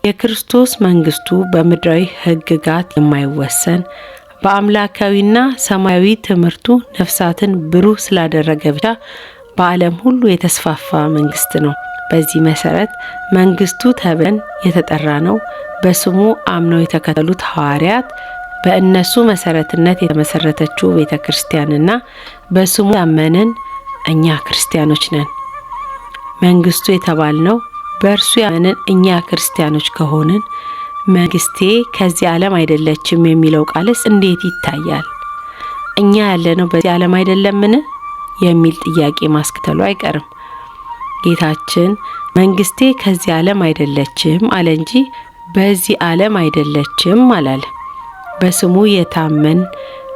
Speaker 1: የክርስቶስ መንግስቱ በምድራዊ ሕግጋት የማይወሰን፣ በአምላካዊና ሰማያዊ ትምህርቱ ነፍሳትን ብሩህ ስላደረገ ብቻ በዓለም ሁሉ የተስፋፋ መንግስት ነው። በዚህ መሰረት መንግስቱ ተብለን የተጠራ ነው በስሙ አምነው የተከተሉት ሐዋርያት፣ በእነሱ መሰረትነት የተመሰረተችው ቤተ ክርስቲያንና በስሙ ያመንን እኛ ክርስቲያኖች ነን። መንግስቱ የተባልነው በእርሱ ያመንን እኛ ክርስቲያኖች ከሆንን መንግስቴ ከዚህ ዓለም አይደለችም የሚለው ቃልስ እንዴት ይታያል? እኛ ያለነው በዚህ ዓለም አይደለምን? የሚል ጥያቄ ማስከተሉ አይቀርም። ጌታችን መንግስቴ ከዚህ ዓለም አይደለችም አለ እንጂ በዚህ ዓለም አይደለችም አላለ። በስሙ የታመን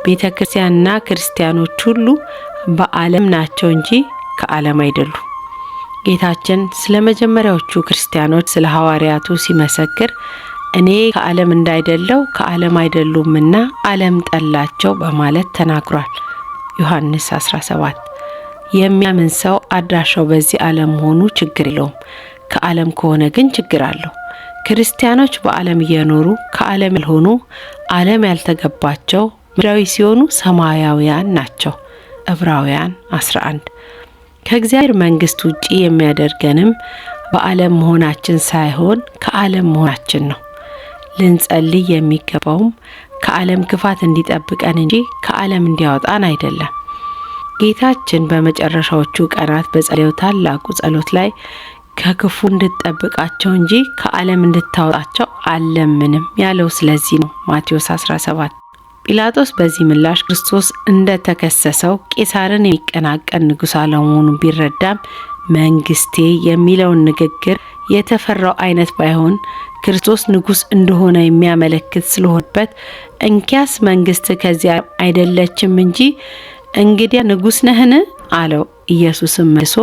Speaker 1: ቤተ ክርስቲያንና ክርስቲያኖች ሁሉ በዓለም ናቸው እንጂ ከዓለም አይደሉም። ጌታችን ስለ መጀመሪያዎቹ ክርስቲያኖች፣ ስለ ሐዋርያቱ ሲመሰክር እኔ ከዓለም እንዳይደለው ከዓለም አይደሉምና ዓለም ጠላቸው በማለት ተናግሯል። ዮሐንስ 17። የሚያምን ሰው አድራሻው በዚህ ዓለም መሆኑ ችግር የለውም። ከዓለም ከሆነ ግን ችግር አለው። ክርስቲያኖች በዓለም እየኖሩ ከዓለም ያልሆኑ፣ ዓለም ያልተገባቸው፣ ምድራዊ ሲሆኑ ሰማያውያን ናቸው። ዕብራውያን 11። ከእግዚአብሔር መንግስት ውጪ የሚያደርገንም በዓለም መሆናችን ሳይሆን ከዓለም መሆናችን ነው። ልንጸልይ የሚገባውም ከዓለም ክፋት እንዲጠብቀን እንጂ ከዓለም እንዲያወጣን አይደለም። ጌታችን በመጨረሻዎቹ ቀናት በጸለየው ታላቁ ጸሎት ላይ ከክፉ እንድትጠብቃቸው እንጂ ከዓለም እንድታወጣቸው አልለምንም ያለው ስለዚህ ነው። ማቴዎስ 17። ጲላጦስ በዚህ ምላሽ ክርስቶስ እንደተከሰሰው ቄሳርን የሚቀናቀን ንጉሥ አለመሆኑን ቢረዳም መንግስቴ የሚለውን ንግግር የተፈራው አይነት ባይሆን ክርስቶስ ንጉሥ እንደሆነ የሚያመለክት ስለሆነበት እንኪያስ መንግስት ከዚያ አይደለችም እንጂ እንግዲያ ንጉሥ ነህን? አለው። ኢየሱስም መልሶ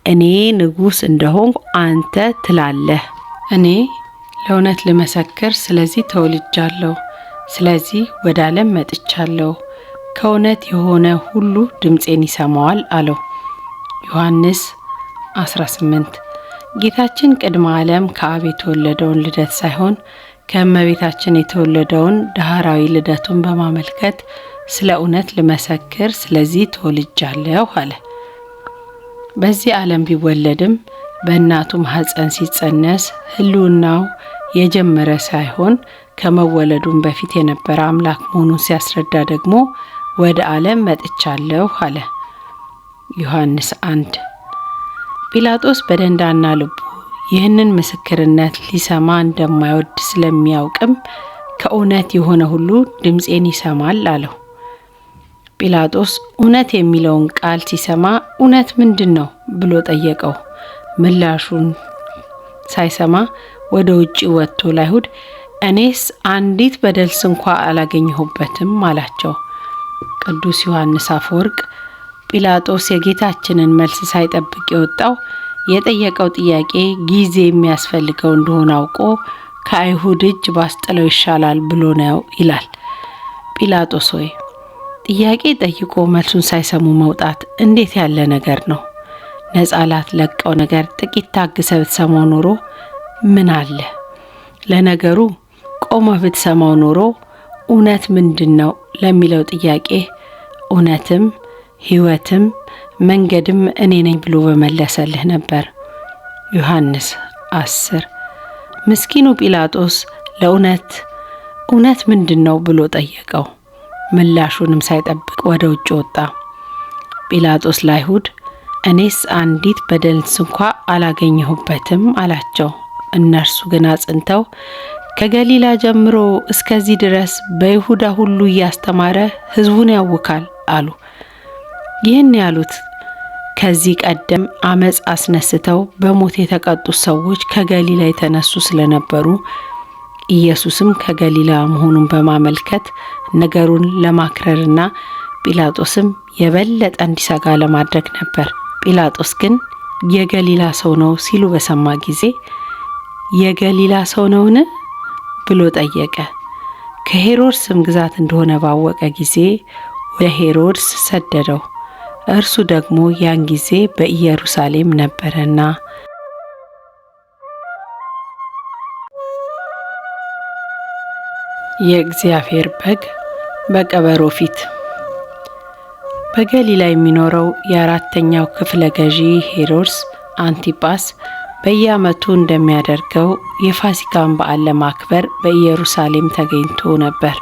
Speaker 1: እኔ ንጉሥ እንደሆንኩ አንተ ትላለህ። እኔ ለእውነት ልመሰክር ስለዚህ ተወልጃለሁ፣ ስለዚህ ወደ ዓለም መጥቻለሁ። ከእውነት የሆነ ሁሉ ድምፄን ይሰማዋል አለው። ዮሐንስ 18። ጌታችን ቅድመ ዓለም ከአብ የተወለደውን ልደት ሳይሆን ከእመቤታችን የተወለደውን ዳህራዊ ልደቱን በማመልከት ስለ እውነት ልመሰክር ስለዚህ ተወልጃለሁ አለ። በዚህ ዓለም ቢወለድም በእናቱ ማኅፀን ሲጸነስ ሕልውናው የጀመረ ሳይሆን ከመወለዱም በፊት የነበረ አምላክ መሆኑን ሲያስረዳ ደግሞ ወደ ዓለም መጥቻለሁ አለ። ዮሐንስ 1። ጲላጦስ በደንዳና ልቡ ይህንን ምስክርነት ሊሰማ እንደማይወድ ስለሚያውቅም ከእውነት የሆነ ሁሉ ድምፄን ይሰማል አለው። ጲላጦስ እውነት የሚለውን ቃል ሲሰማ እውነት ምንድን ነው ብሎ ጠየቀው። ምላሹን ሳይሰማ ወደ ውጭ ወጥቶ ለአይሁድ እኔስ አንዲት በደል ስንኳ አላገኘሁበትም አላቸው። ቅዱስ ዮሐንስ አፈወርቅ ጲላጦስ የጌታችንን መልስ ሳይጠብቅ የወጣው የጠየቀው ጥያቄ ጊዜ የሚያስፈልገው እንደሆነ አውቆ ከአይሁድ እጅ ባስጥለው ይሻላል ብሎ ነው ይላል። ጲላጦስ ሆይ፣ ጥያቄ ጠይቆ መልሱን ሳይሰሙ መውጣት እንዴት ያለ ነገር ነው? ነጻ ላትለቀው ነገር ጥቂት ታግሰ ብትሰማው ኖሮ ምን አለ? ለነገሩ ቆመህ ብትሰማው ኖሮ እውነት ምንድን ነው ለሚለው ጥያቄ እውነትም ሕይወትም መንገድም እኔ ነኝ ብሎ በመለሰልህ ነበር። ዮሐንስ 10። ምስኪኑ ጲላጦስ ለእውነት እውነት ምንድን ነው ብሎ ጠየቀው። ምላሹንም ሳይጠብቅ ወደ ውጭ ወጣ። ጲላጦስ ለአይሁድ እኔስ አንዲት በደል ስንኳ አላገኘሁበትም አላቸው። እነርሱ ግን አጽንተው ከገሊላ ጀምሮ እስከዚህ ድረስ በይሁዳ ሁሉ እያስተማረ ሕዝቡን ያውካል አሉ። ይህን ያሉት ከዚህ ቀደም አመፅ አስነስተው በሞት የተቀጡት ሰዎች ከገሊላ የተነሱ ስለነበሩ ኢየሱስም ከገሊላ መሆኑን በማመልከት ነገሩን ለማክረርና ጲላጦስም የበለጠ እንዲሰጋ ለማድረግ ነበር። ጲላጦስ ግን የገሊላ ሰው ነው ሲሉ በሰማ ጊዜ የገሊላ ሰው ነውን ብሎ ጠየቀ። ከሄሮድስም ግዛት እንደሆነ ባወቀ ጊዜ ወደ ሄሮድስ ሰደደው። እርሱ ደግሞ ያን ጊዜ በኢየሩሳሌም ነበረና። የእግዚአብሔር በግ በቀበሮ ፊት። በገሊላ የሚኖረው የአራተኛው ክፍለ ገዢ ሄሮድስ አንቲጳስ በየዓመቱ እንደሚያደርገው የፋሲካን በዓል ለማክበር በኢየሩሳሌም ተገኝቶ ነበር።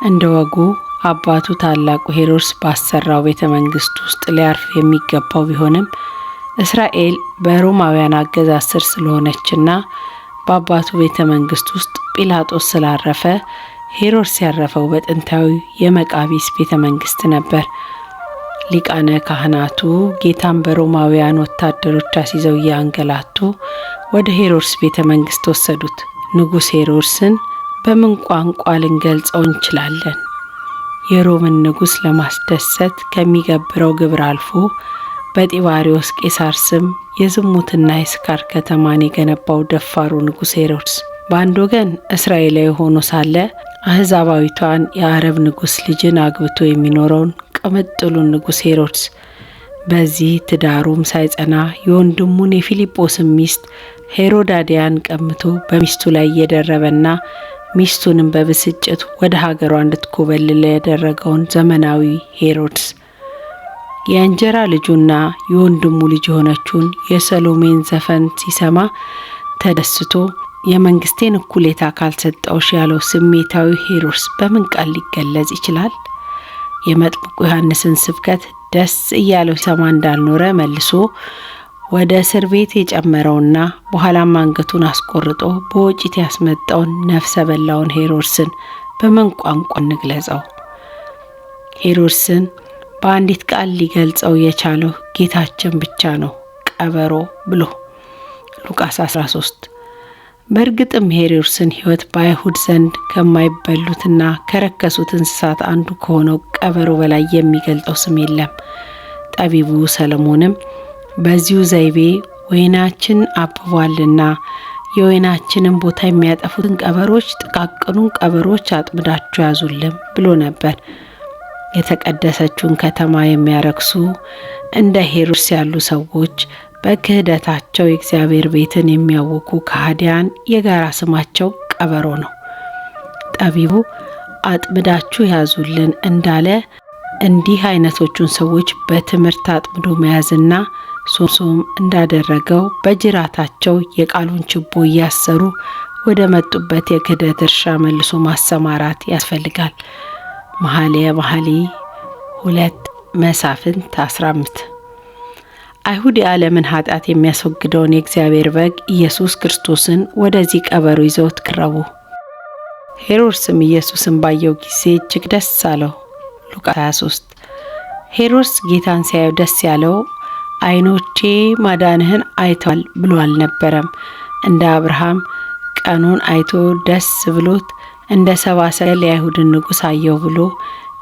Speaker 1: እንደ ወጉ አባቱ ታላቁ ሄሮድስ ባሰራው ቤተ መንግስት ውስጥ ሊያርፍ የሚገባው ቢሆንም፣ እስራኤል በሮማውያን አገዛዝ ስር ስለሆነችና በአባቱ ቤተ መንግስት ውስጥ ጲላጦስ ስላረፈ ሄሮድስ ያረፈው በጥንታዊ የመቃቢስ ቤተ መንግስት ነበር። ሊቃነ ካህናቱ ጌታን በሮማውያን ወታደሮች አስይዘው እያንገላቱ ወደ ሄሮድስ ቤተ መንግስት ወሰዱት። ንጉሥ ሄሮድስን በምን ቋንቋ ልንገልጸው እንችላለን? የሮምን ንጉሥ ለማስደሰት ከሚገብረው ግብር አልፎ በጢባሪዎስ ቄሳር ስም የዝሙትና የስካር ከተማን የገነባው ደፋሩ ንጉሥ ሄሮድስ፣ በአንድ ወገን እስራኤላዊ ሆኖ ሳለ አህዛባዊቷን የአረብ ንጉሥ ልጅን አግብቶ የሚኖረውን ቅምጥሉን ንጉሥ ሄሮድስ፣ በዚህ ትዳሩም ሳይጸና የወንድሙን የፊልጶስን ሚስት ሄሮዳዲያን ቀምቶ በሚስቱ ላይ እየደረበና ሚስቱንም በብስጭት ወደ ሀገሯ እንድትኮበልል ያደረገውን ዘመናዊ ሄሮድስ፣ የእንጀራ ልጁና የወንድሙ ልጅ የሆነችውን የሰሎሜን ዘፈን ሲሰማ ተደስቶ የመንግስቴን እኩሌታ ካልሰጠውሽ ያለው ስሜታዊ ሄሮድስ በምን ቃል ሊገለጽ ይችላል? የመጥምቁ ዮሐንስን ስብከት ደስ እያለው ሲሰማ እንዳልኖረ መልሶ ወደ እስር ቤት የጨመረውና በኋላም አንገቱን አስቆርጦ በወጭት ያስመጣውን ነፍሰ በላውን ሄሮድስን በምን ቋንቋ እንግለጸው? ሄሮድስን በአንዲት ቃል ሊገልጸው የቻለው ጌታችን ብቻ ነው፣ ቀበሮ ብሎ፣ ሉቃስ 13። በእርግጥም ሄሮድስን ሕይወት በአይሁድ ዘንድ ከማይበሉትና ከረከሱት እንስሳት አንዱ ከሆነው ቀበሮ በላይ የሚገልጠው ስም የለም። ጠቢቡ ሰለሞንም በዚሁ ዘይቤ ወይናችን አብቧልና የወይናችንን ቦታ የሚያጠፉትን ቀበሮች፣ ጥቃቅኑን ቀበሮች አጥምዳችሁ ያዙልን ብሎ ነበር። የተቀደሰችውን ከተማ የሚያረክሱ እንደ ሄሮድስ ያሉ ሰዎች፣ በክህደታቸው የእግዚአብሔር ቤትን የሚያውኩ ከሃዲያን የጋራ ስማቸው ቀበሮ ነው። ጠቢቡ አጥምዳችሁ ያዙልን እንዳለ እንዲህ አይነቶቹን ሰዎች በትምህርት አጥምዶ መያዝና ሶምሶም እንዳደረገው በጅራታቸው የቃሉን ችቦ እያሰሩ ወደ መጡበት የክህደት እርሻ መልሶ ማሰማራት ያስፈልጋል። መኃልየ መኃልይ 2፣ መሳፍንት 15። አይሁድ የዓለምን ኃጢአት የሚያስወግደውን የእግዚአብሔር በግ ኢየሱስ ክርስቶስን ወደዚህ ቀበሮ ይዘውት ቀረቡ። ሄሮድስም ኢየሱስን ባየው ጊዜ እጅግ ደስ አለው። ሉቃስ 23። ሄሮድስ ጌታን ሲያየው ደስ ያለው ዓይኖቼ ማዳንህን አይተዋል ብሎ አልነበረም። እንደ አብርሃም ቀኑን አይቶ ደስ ብሎት፣ እንደ ሰብአ ሰገል የአይሁድን ንጉሥ አየሁ ብሎ፣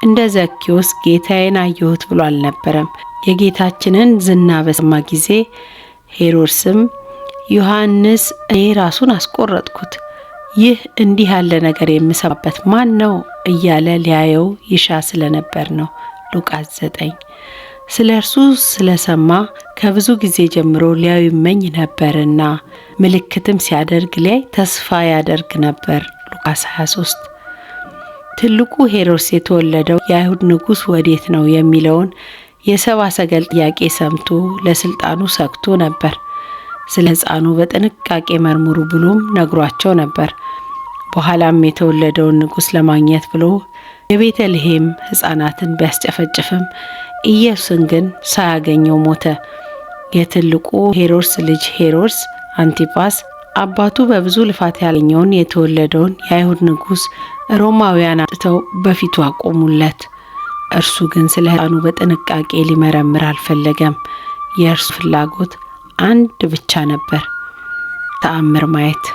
Speaker 1: እንደ ዘኬዎስ ጌታዬን አየሁት ብሎ አልነበረም። የጌታችንን ዝና በሰማ ጊዜ ሄሮድስም ዮሐንስ እኔ ራሱን አስቆረጥኩት፣ ይህ እንዲህ ያለ ነገር የምሰማበት ማን ነው እያለ ሊያየው ይሻ ስለነበር ነው። ሉቃስ 9። ስለ እርሱ ስለሰማ ከብዙ ጊዜ ጀምሮ ሊያዩ ይመኝ ነበርና ምልክትም ሲያደርግ ሊያይ ተስፋ ያደርግ ነበር። ሉቃስ 23። ትልቁ ሄሮድስ የተወለደው የአይሁድ ንጉሥ ወዴት ነው የሚለውን የሰብአ ሰገል ጥያቄ ሰምቶ ለስልጣኑ ሰግቶ ነበር። ስለ ሕፃኑ በጥንቃቄ መርምሩ ብሎም ነግሯቸው ነበር። በኋላም የተወለደውን ንጉሥ ለማግኘት ብሎ የቤተልሔም ሕፃናትን ቢያስጨፈጭፍም ኢየሱስን ግን ሳያገኘው ሞተ። የትልቁ ሄሮድስ ልጅ ሄሮድስ አንቲጳስ አባቱ በብዙ ልፋት ያገኘውን የተወለደውን የአይሁድ ንጉሥ ሮማውያን አምጥተው በፊቱ አቆሙለት። እርሱ ግን ስለ ሕፃኑ በጥንቃቄ ሊመረምር አልፈለገም። የእርሱ ፍላጎት አንድ ብቻ ነበር፣ ተአምር ማየት።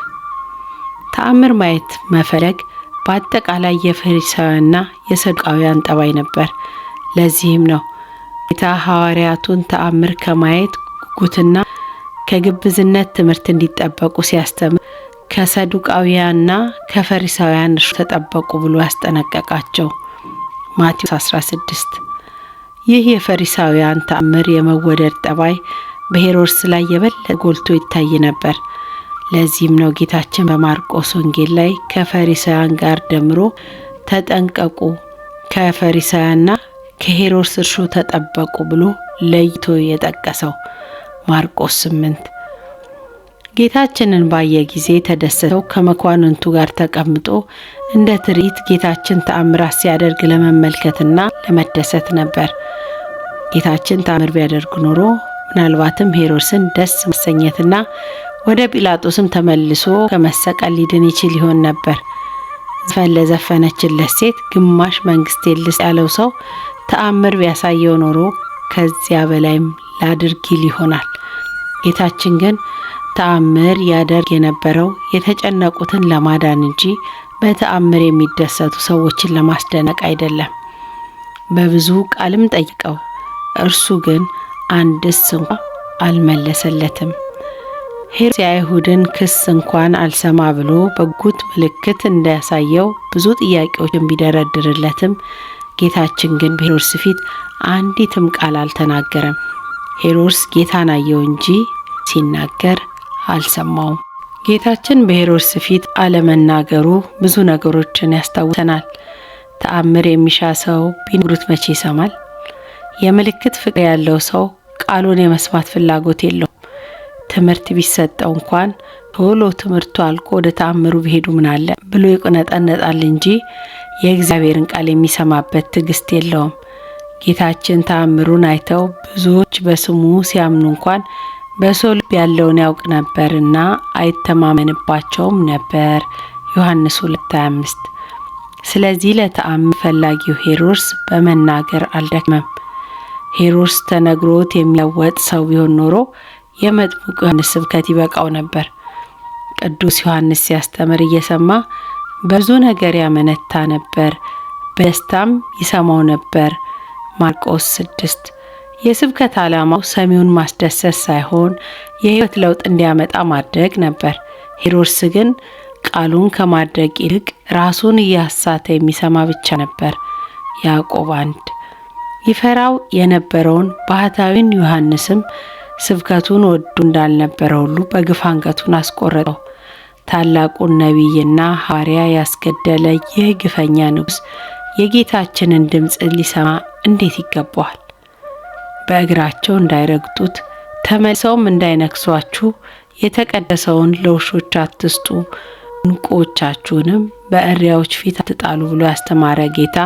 Speaker 1: ተአምር ማየት መፈለግ በአጠቃላይ የፈሪሳውያንና የሰዱቃውያን ጠባይ ነበር። ለዚህም ነው ጌታ ሐዋርያቱን ተአምር ከማየት ጉጉትና ከግብዝነት ትምህርት እንዲጠበቁ ሲያስተምር ከሰዱቃውያንና ከፈሪሳውያን እርሾ ተጠበቁ ብሎ ያስጠነቀቃቸው። ማቴዎስ 16። ይህ የፈሪሳውያን ተአምር የመወደድ ጠባይ በሄሮድስ ላይ የበለጠ ጎልቶ ይታይ ነበር። ለዚህም ነው ጌታችን በማርቆስ ወንጌል ላይ ከፈሪሳውያን ጋር ደምሮ ተጠንቀቁ፣ ከፈሪሳውያንና ከሄሮድስ እርሾ ተጠበቁ ብሎ ለይቶ የጠቀሰው። ማርቆስ 8። ጌታችንን ባየ ጊዜ ተደሰተው ከመኳንንቱ ጋር ተቀምጦ እንደ ትርኢት ጌታችን ተአምራት ሲያደርግ ለመመልከትና ለመደሰት ነበር። ጌታችን ተአምር ቢያደርግ ኖሮ ምናልባትም ሄሮድስን ደስ ማሰኘትና ወደ ጲላጦስም ተመልሶ ከመሰቀል ሊድን ይችል ይሆን ነበር። ዘፈን ለዘፈነችለት ሴት ግማሽ መንግስቴን ልስጥ ያለው ሰው ተአምር ቢያሳየው ኖሮ ከዚያ በላይም ላድርግ ይል ይሆናል። ጌታችን ግን ተአምር ያደርግ የነበረው የተጨነቁትን ለማዳን እንጂ በተአምር የሚደሰቱ ሰዎችን ለማስደነቅ አይደለም። በብዙ ቃልም ጠይቀው፣ እርሱ ግን አንድስ እንኳ አልመለሰለትም። ሄሮድስ የአይሁድን ክስ እንኳን አልሰማ ብሎ በጉት ምልክት እንዳያሳየው ብዙ ጥያቄዎችን ቢደረድርለትም ጌታችን ግን በሄሮድስ ፊት አንዲትም ቃል አልተናገረም። ሄሮድስ ጌታን አየው እንጂ ሲናገር አልሰማውም። ጌታችን በሄሮድስ ፊት አለመናገሩ ብዙ ነገሮችን ያስታውሰናል። ተአምር የሚሻ ሰው ቢነግሩት መቼ ይሰማል? የምልክት ፍቅር ያለው ሰው ቃሉን የመስማት ፍላጎት የለውም። ትምህርት ቢሰጠው እንኳን ቶሎ ትምህርቱ አልቆ ወደ ተአምሩ ቢሄዱ ምናለ ብሎ ይቆነጠነጣል እንጂ የእግዚአብሔርን ቃል የሚሰማበት ትዕግስት የለውም። ጌታችን ተአምሩን አይተው ብዙዎች በስሙ ሲያምኑ እንኳን በሰው ልብ ያለውን ያውቅ ነበርና አይተማመንባቸውም ነበር። ዮሐንስ 2:25። ስለዚህ ለተአምር ፈላጊው ሄሮድስ በመናገር አልደክመም። ሄሮድስ ተነግሮት የሚለወጥ ሰው ቢሆን ኖሮ የመጥምቁ ዮሐንስ ስብከት ይበቃው ነበር። ቅዱስ ዮሐንስ ሲያስተምር እየሰማ በብዙ ነገር ያመነታ ነበር፣ በደስታም ይሰማው ነበር። ማርቆስ 6። የስብከት ዓላማው ሰሚውን ማስደሰት ሳይሆን የሕይወት ለውጥ እንዲያመጣ ማድረግ ነበር። ሄሮድስ ግን ቃሉን ከማድረግ ይልቅ ራሱን እያሳተ የሚሰማ ብቻ ነበር። ያዕቆብ 1። ይፈራው የነበረውን ባህታዊን ዮሐንስም ስብከቱን ወዶ እንዳልነበረ ሁሉ በግፍ አንገቱን አስቆረጠው። ታላቁን ነቢይና ሐዋርያ ያስገደለ ይህ ግፈኛ ንጉሥ የጌታችንን ድምፅ ሊሰማ እንዴት ይገባዋል? በእግራቸው እንዳይረግጡት ተመልሰውም እንዳይነክሷችሁ የተቀደሰውን ለውሾች አትስጡ፣ ዕንቁዎቻችሁንም በእሪያዎች ፊት አትጣሉ ብሎ ያስተማረ ጌታ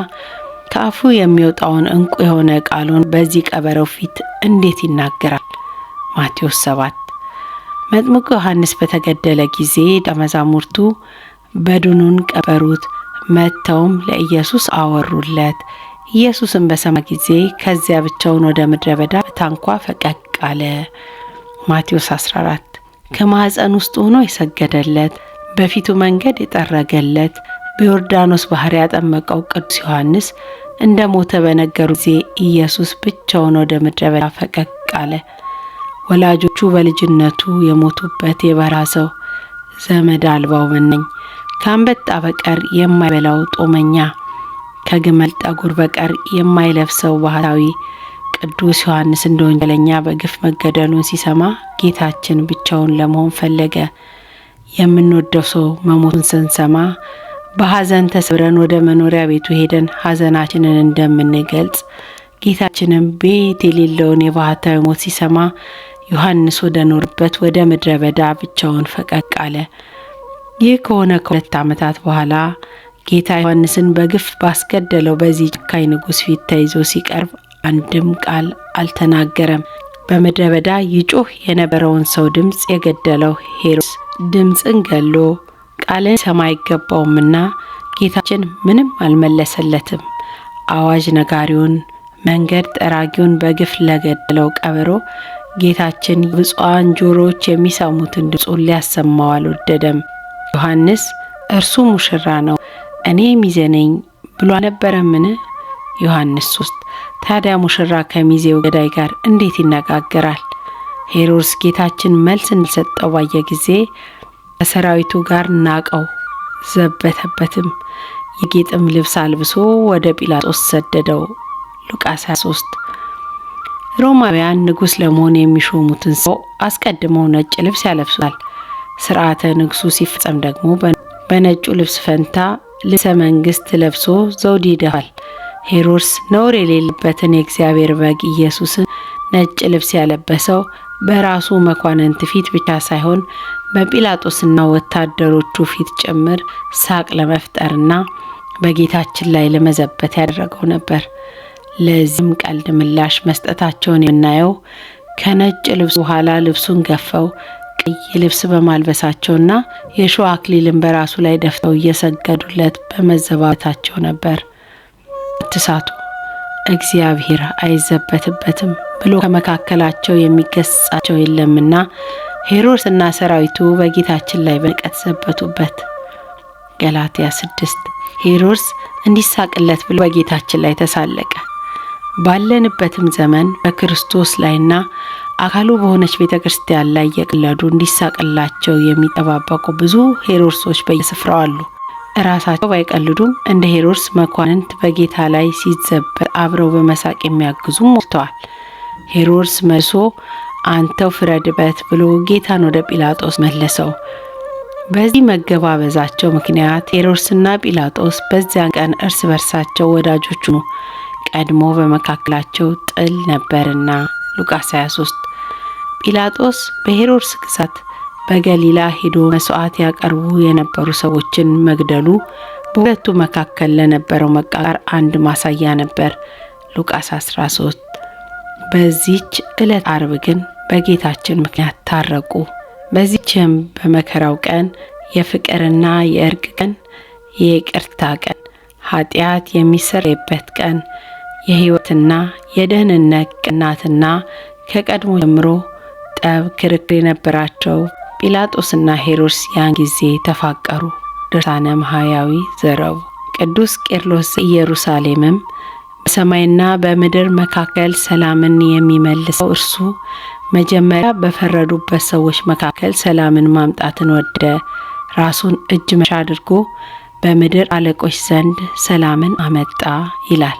Speaker 1: ከአፉ የሚወጣውን ዕንቁ የሆነ ቃሉን በዚህ ቀበረው ፊት እንዴት ይናገራል? ማቴዎስ 7። መጥምቁ ዮሐንስ በተገደለ ጊዜ ደቀ መዛሙርቱ በድኑን ቀበሩት። መጥተውም ለኢየሱስ አወሩለት። ኢየሱስም በሰማ ጊዜ ከዚያ ብቻውን ወደ ምድረ በዳ በታንኳ ፈቀቅ አለ። ማቴዎስ 14። ከማኅፀን ውስጥ ሆኖ የሰገደለት፣ በፊቱ መንገድ የጠረገለት፣ በዮርዳኖስ ባህር ያጠመቀው ቅዱስ ዮሐንስ እንደ ሞተ በነገሩ ጊዜ ኢየሱስ ብቻውን ወደ ምድረ በዳ ፈቀቅ አለ። ወላጆቹ በልጅነቱ የሞቱበት የበረሃ ሰው፣ ዘመድ አልባው መናኝ፣ ከአንበጣ በቀር የማይበላው ጦመኛ፣ ከግመል ጠጉር በቀር የማይለብሰው ባህታዊ ቅዱስ ዮሐንስ እንደ ወንጀለኛ በግፍ መገደሉን ሲሰማ ጌታችን ብቻውን ለመሆን ፈለገ። የምንወደው ሰው መሞቱን ስንሰማ በሐዘን ተሰብረን ወደ መኖሪያ ቤቱ ሄደን ሐዘናችንን እንደምንገልጽ ጌታችንም ቤት የሌለውን የባህታዊ ሞት ሲሰማ ዮሐንስ ወደ ኖረበት ወደ ምድረ በዳ ብቻውን ፈቀቅ አለ። ይህ ከሆነ ከ2 ዓመታት በኋላ ጌታ ዮሐንስን በግፍ ባስገደለው በዚህ ጨካኝ ንጉሥ ፊት ተይዞ ሲቀርብ አንድም ቃል አልተናገረም። በምድረ በዳ ይጮህ የነበረውን ሰው ድምፅ የገደለው ሄሮድስ ድምፅን ገሎ ቃልን ሰማ አይገባውምና ጌታችን ምንም አልመለሰለትም። አዋጅ ነጋሪውን መንገድ ጠራጊውን በግፍ ለገደለው ቀበሮ ጌታችን ብፁዓን ጆሮዎች የሚሰሙትን ድምፁን ሊያሰማው አልወደደም። ዮሐንስ እርሱ ሙሽራ ነው፣ እኔ ሚዜ ነኝ ብሎ አልነበረምን? ዮሐንስ 3። ታዲያ ሙሽራ ከሚዜው ገዳይ ጋር እንዴት ይነጋገራል? ሄሮድስ ጌታችን መልስ እንዳልሰጠው ባየ ጊዜ ከሰራዊቱ ጋር ናቀው፣ ዘበተበትም። የጌጥም ልብስ አልብሶ ወደ ጲላጦስ ሰደደው። ሉቃስ 23። ሮማውያን ንጉሥ ለመሆን የሚሾሙትን ሰው አስቀድመው ነጭ ልብስ ያለብሱታል። ስርዓተ ንግሱ ሲፈጸም ደግሞ በነጩ ልብስ ፈንታ ልብሰ መንግስት ለብሶ ዘውድ ይደፋል። ሄሮድስ ነውር የሌለበትን የእግዚአብሔር በግ ኢየሱስን ነጭ ልብስ ያለበሰው በራሱ መኳንንት ፊት ብቻ ሳይሆን በጲላጦስና ወታደሮቹ ፊት ጭምር ሳቅ ለመፍጠርና በጌታችን ላይ ለመዘበት ያደረገው ነበር። ለዚህም ቀልድ ምላሽ መስጠታቸውን የምናየው ከነጭ ልብስ በኋላ ልብሱን ገፈው ቀይ ልብስ በማልበሳቸውና የእሾህ አክሊልን በራሱ ላይ ደፍተው እየሰገዱለት በመዘባበታቸው ነበር። አትሳቱ፣ እግዚአብሔር አይዘበትበትም ብሎ ከመካከላቸው የሚገስጻቸው የለምና ሄሮድስና ሰራዊቱ በጌታችን ላይ በንቀት ዘበቱበት። ገላትያ 6። ሄሮድስ እንዲሳቅለት ብሎ በጌታችን ላይ ተሳለቀ። ባለንበትም ዘመን በክርስቶስ ላይና አካሉ በሆነች ቤተ ክርስቲያን ላይ የቀለዱ እንዲሳቅላቸው የሚጠባበቁ ብዙ ሄሮድሶች በየስፍራው አሉ። እራሳቸው ባይቀልዱም እንደ ሄሮድስ መኳንንት በጌታ ላይ ሲዘበት አብረው በመሳቅ የሚያግዙ ሞልተዋል። ሄሮድስ መልሶ አንተው ፍረድበት ብሎ ጌታን ወደ ጲላጦስ መለሰው። በዚህ መገባበዛቸው ምክንያት ሄሮድስና ጲላጦስ በዚያን ቀን እርስ በርሳቸው ወዳጆች ሆኑ፣ ቀድሞ በመካከላቸው ጥል ነበርና። ሉቃስ 23። ጲላጦስ በሄሮድስ ግዛት በገሊላ ሄዶ መስዋዕት ያቀርቡ የነበሩ ሰዎችን መግደሉ በሁለቱ መካከል ለነበረው መቃቃር አንድ ማሳያ ነበር። ሉቃስ 13። በዚህች ዕለት አርብ ግን በጌታችን ምክንያት ታረቁ። በዚህችም በመከራው ቀን የፍቅርና የእርቅ ቀን፣ የይቅርታ ቀን፣ ኃጢአት የሚሰረይበት ቀን፣ የሕይወትና የደህንነት ቀን ናትና ከቀድሞ ጀምሮ ጠብ፣ ክርክር የነበራቸው ጲላጦስና ሄሮድስ ያን ጊዜ ተፋቀሩ። ድርሳነ ማህያዊ ዘረቡ። ቅዱስ ቄርሎስ ዘኢየሩሳሌምም በሰማይና በምድር መካከል ሰላምን የሚመልሰው እርሱ መጀመሪያ በፈረዱበት ሰዎች መካከል ሰላምን ማምጣትን ወደደ። ራሱን እጅ መንሻ አድርጎ በምድር አለቆች ዘንድ ሰላምን አመጣ ይላል።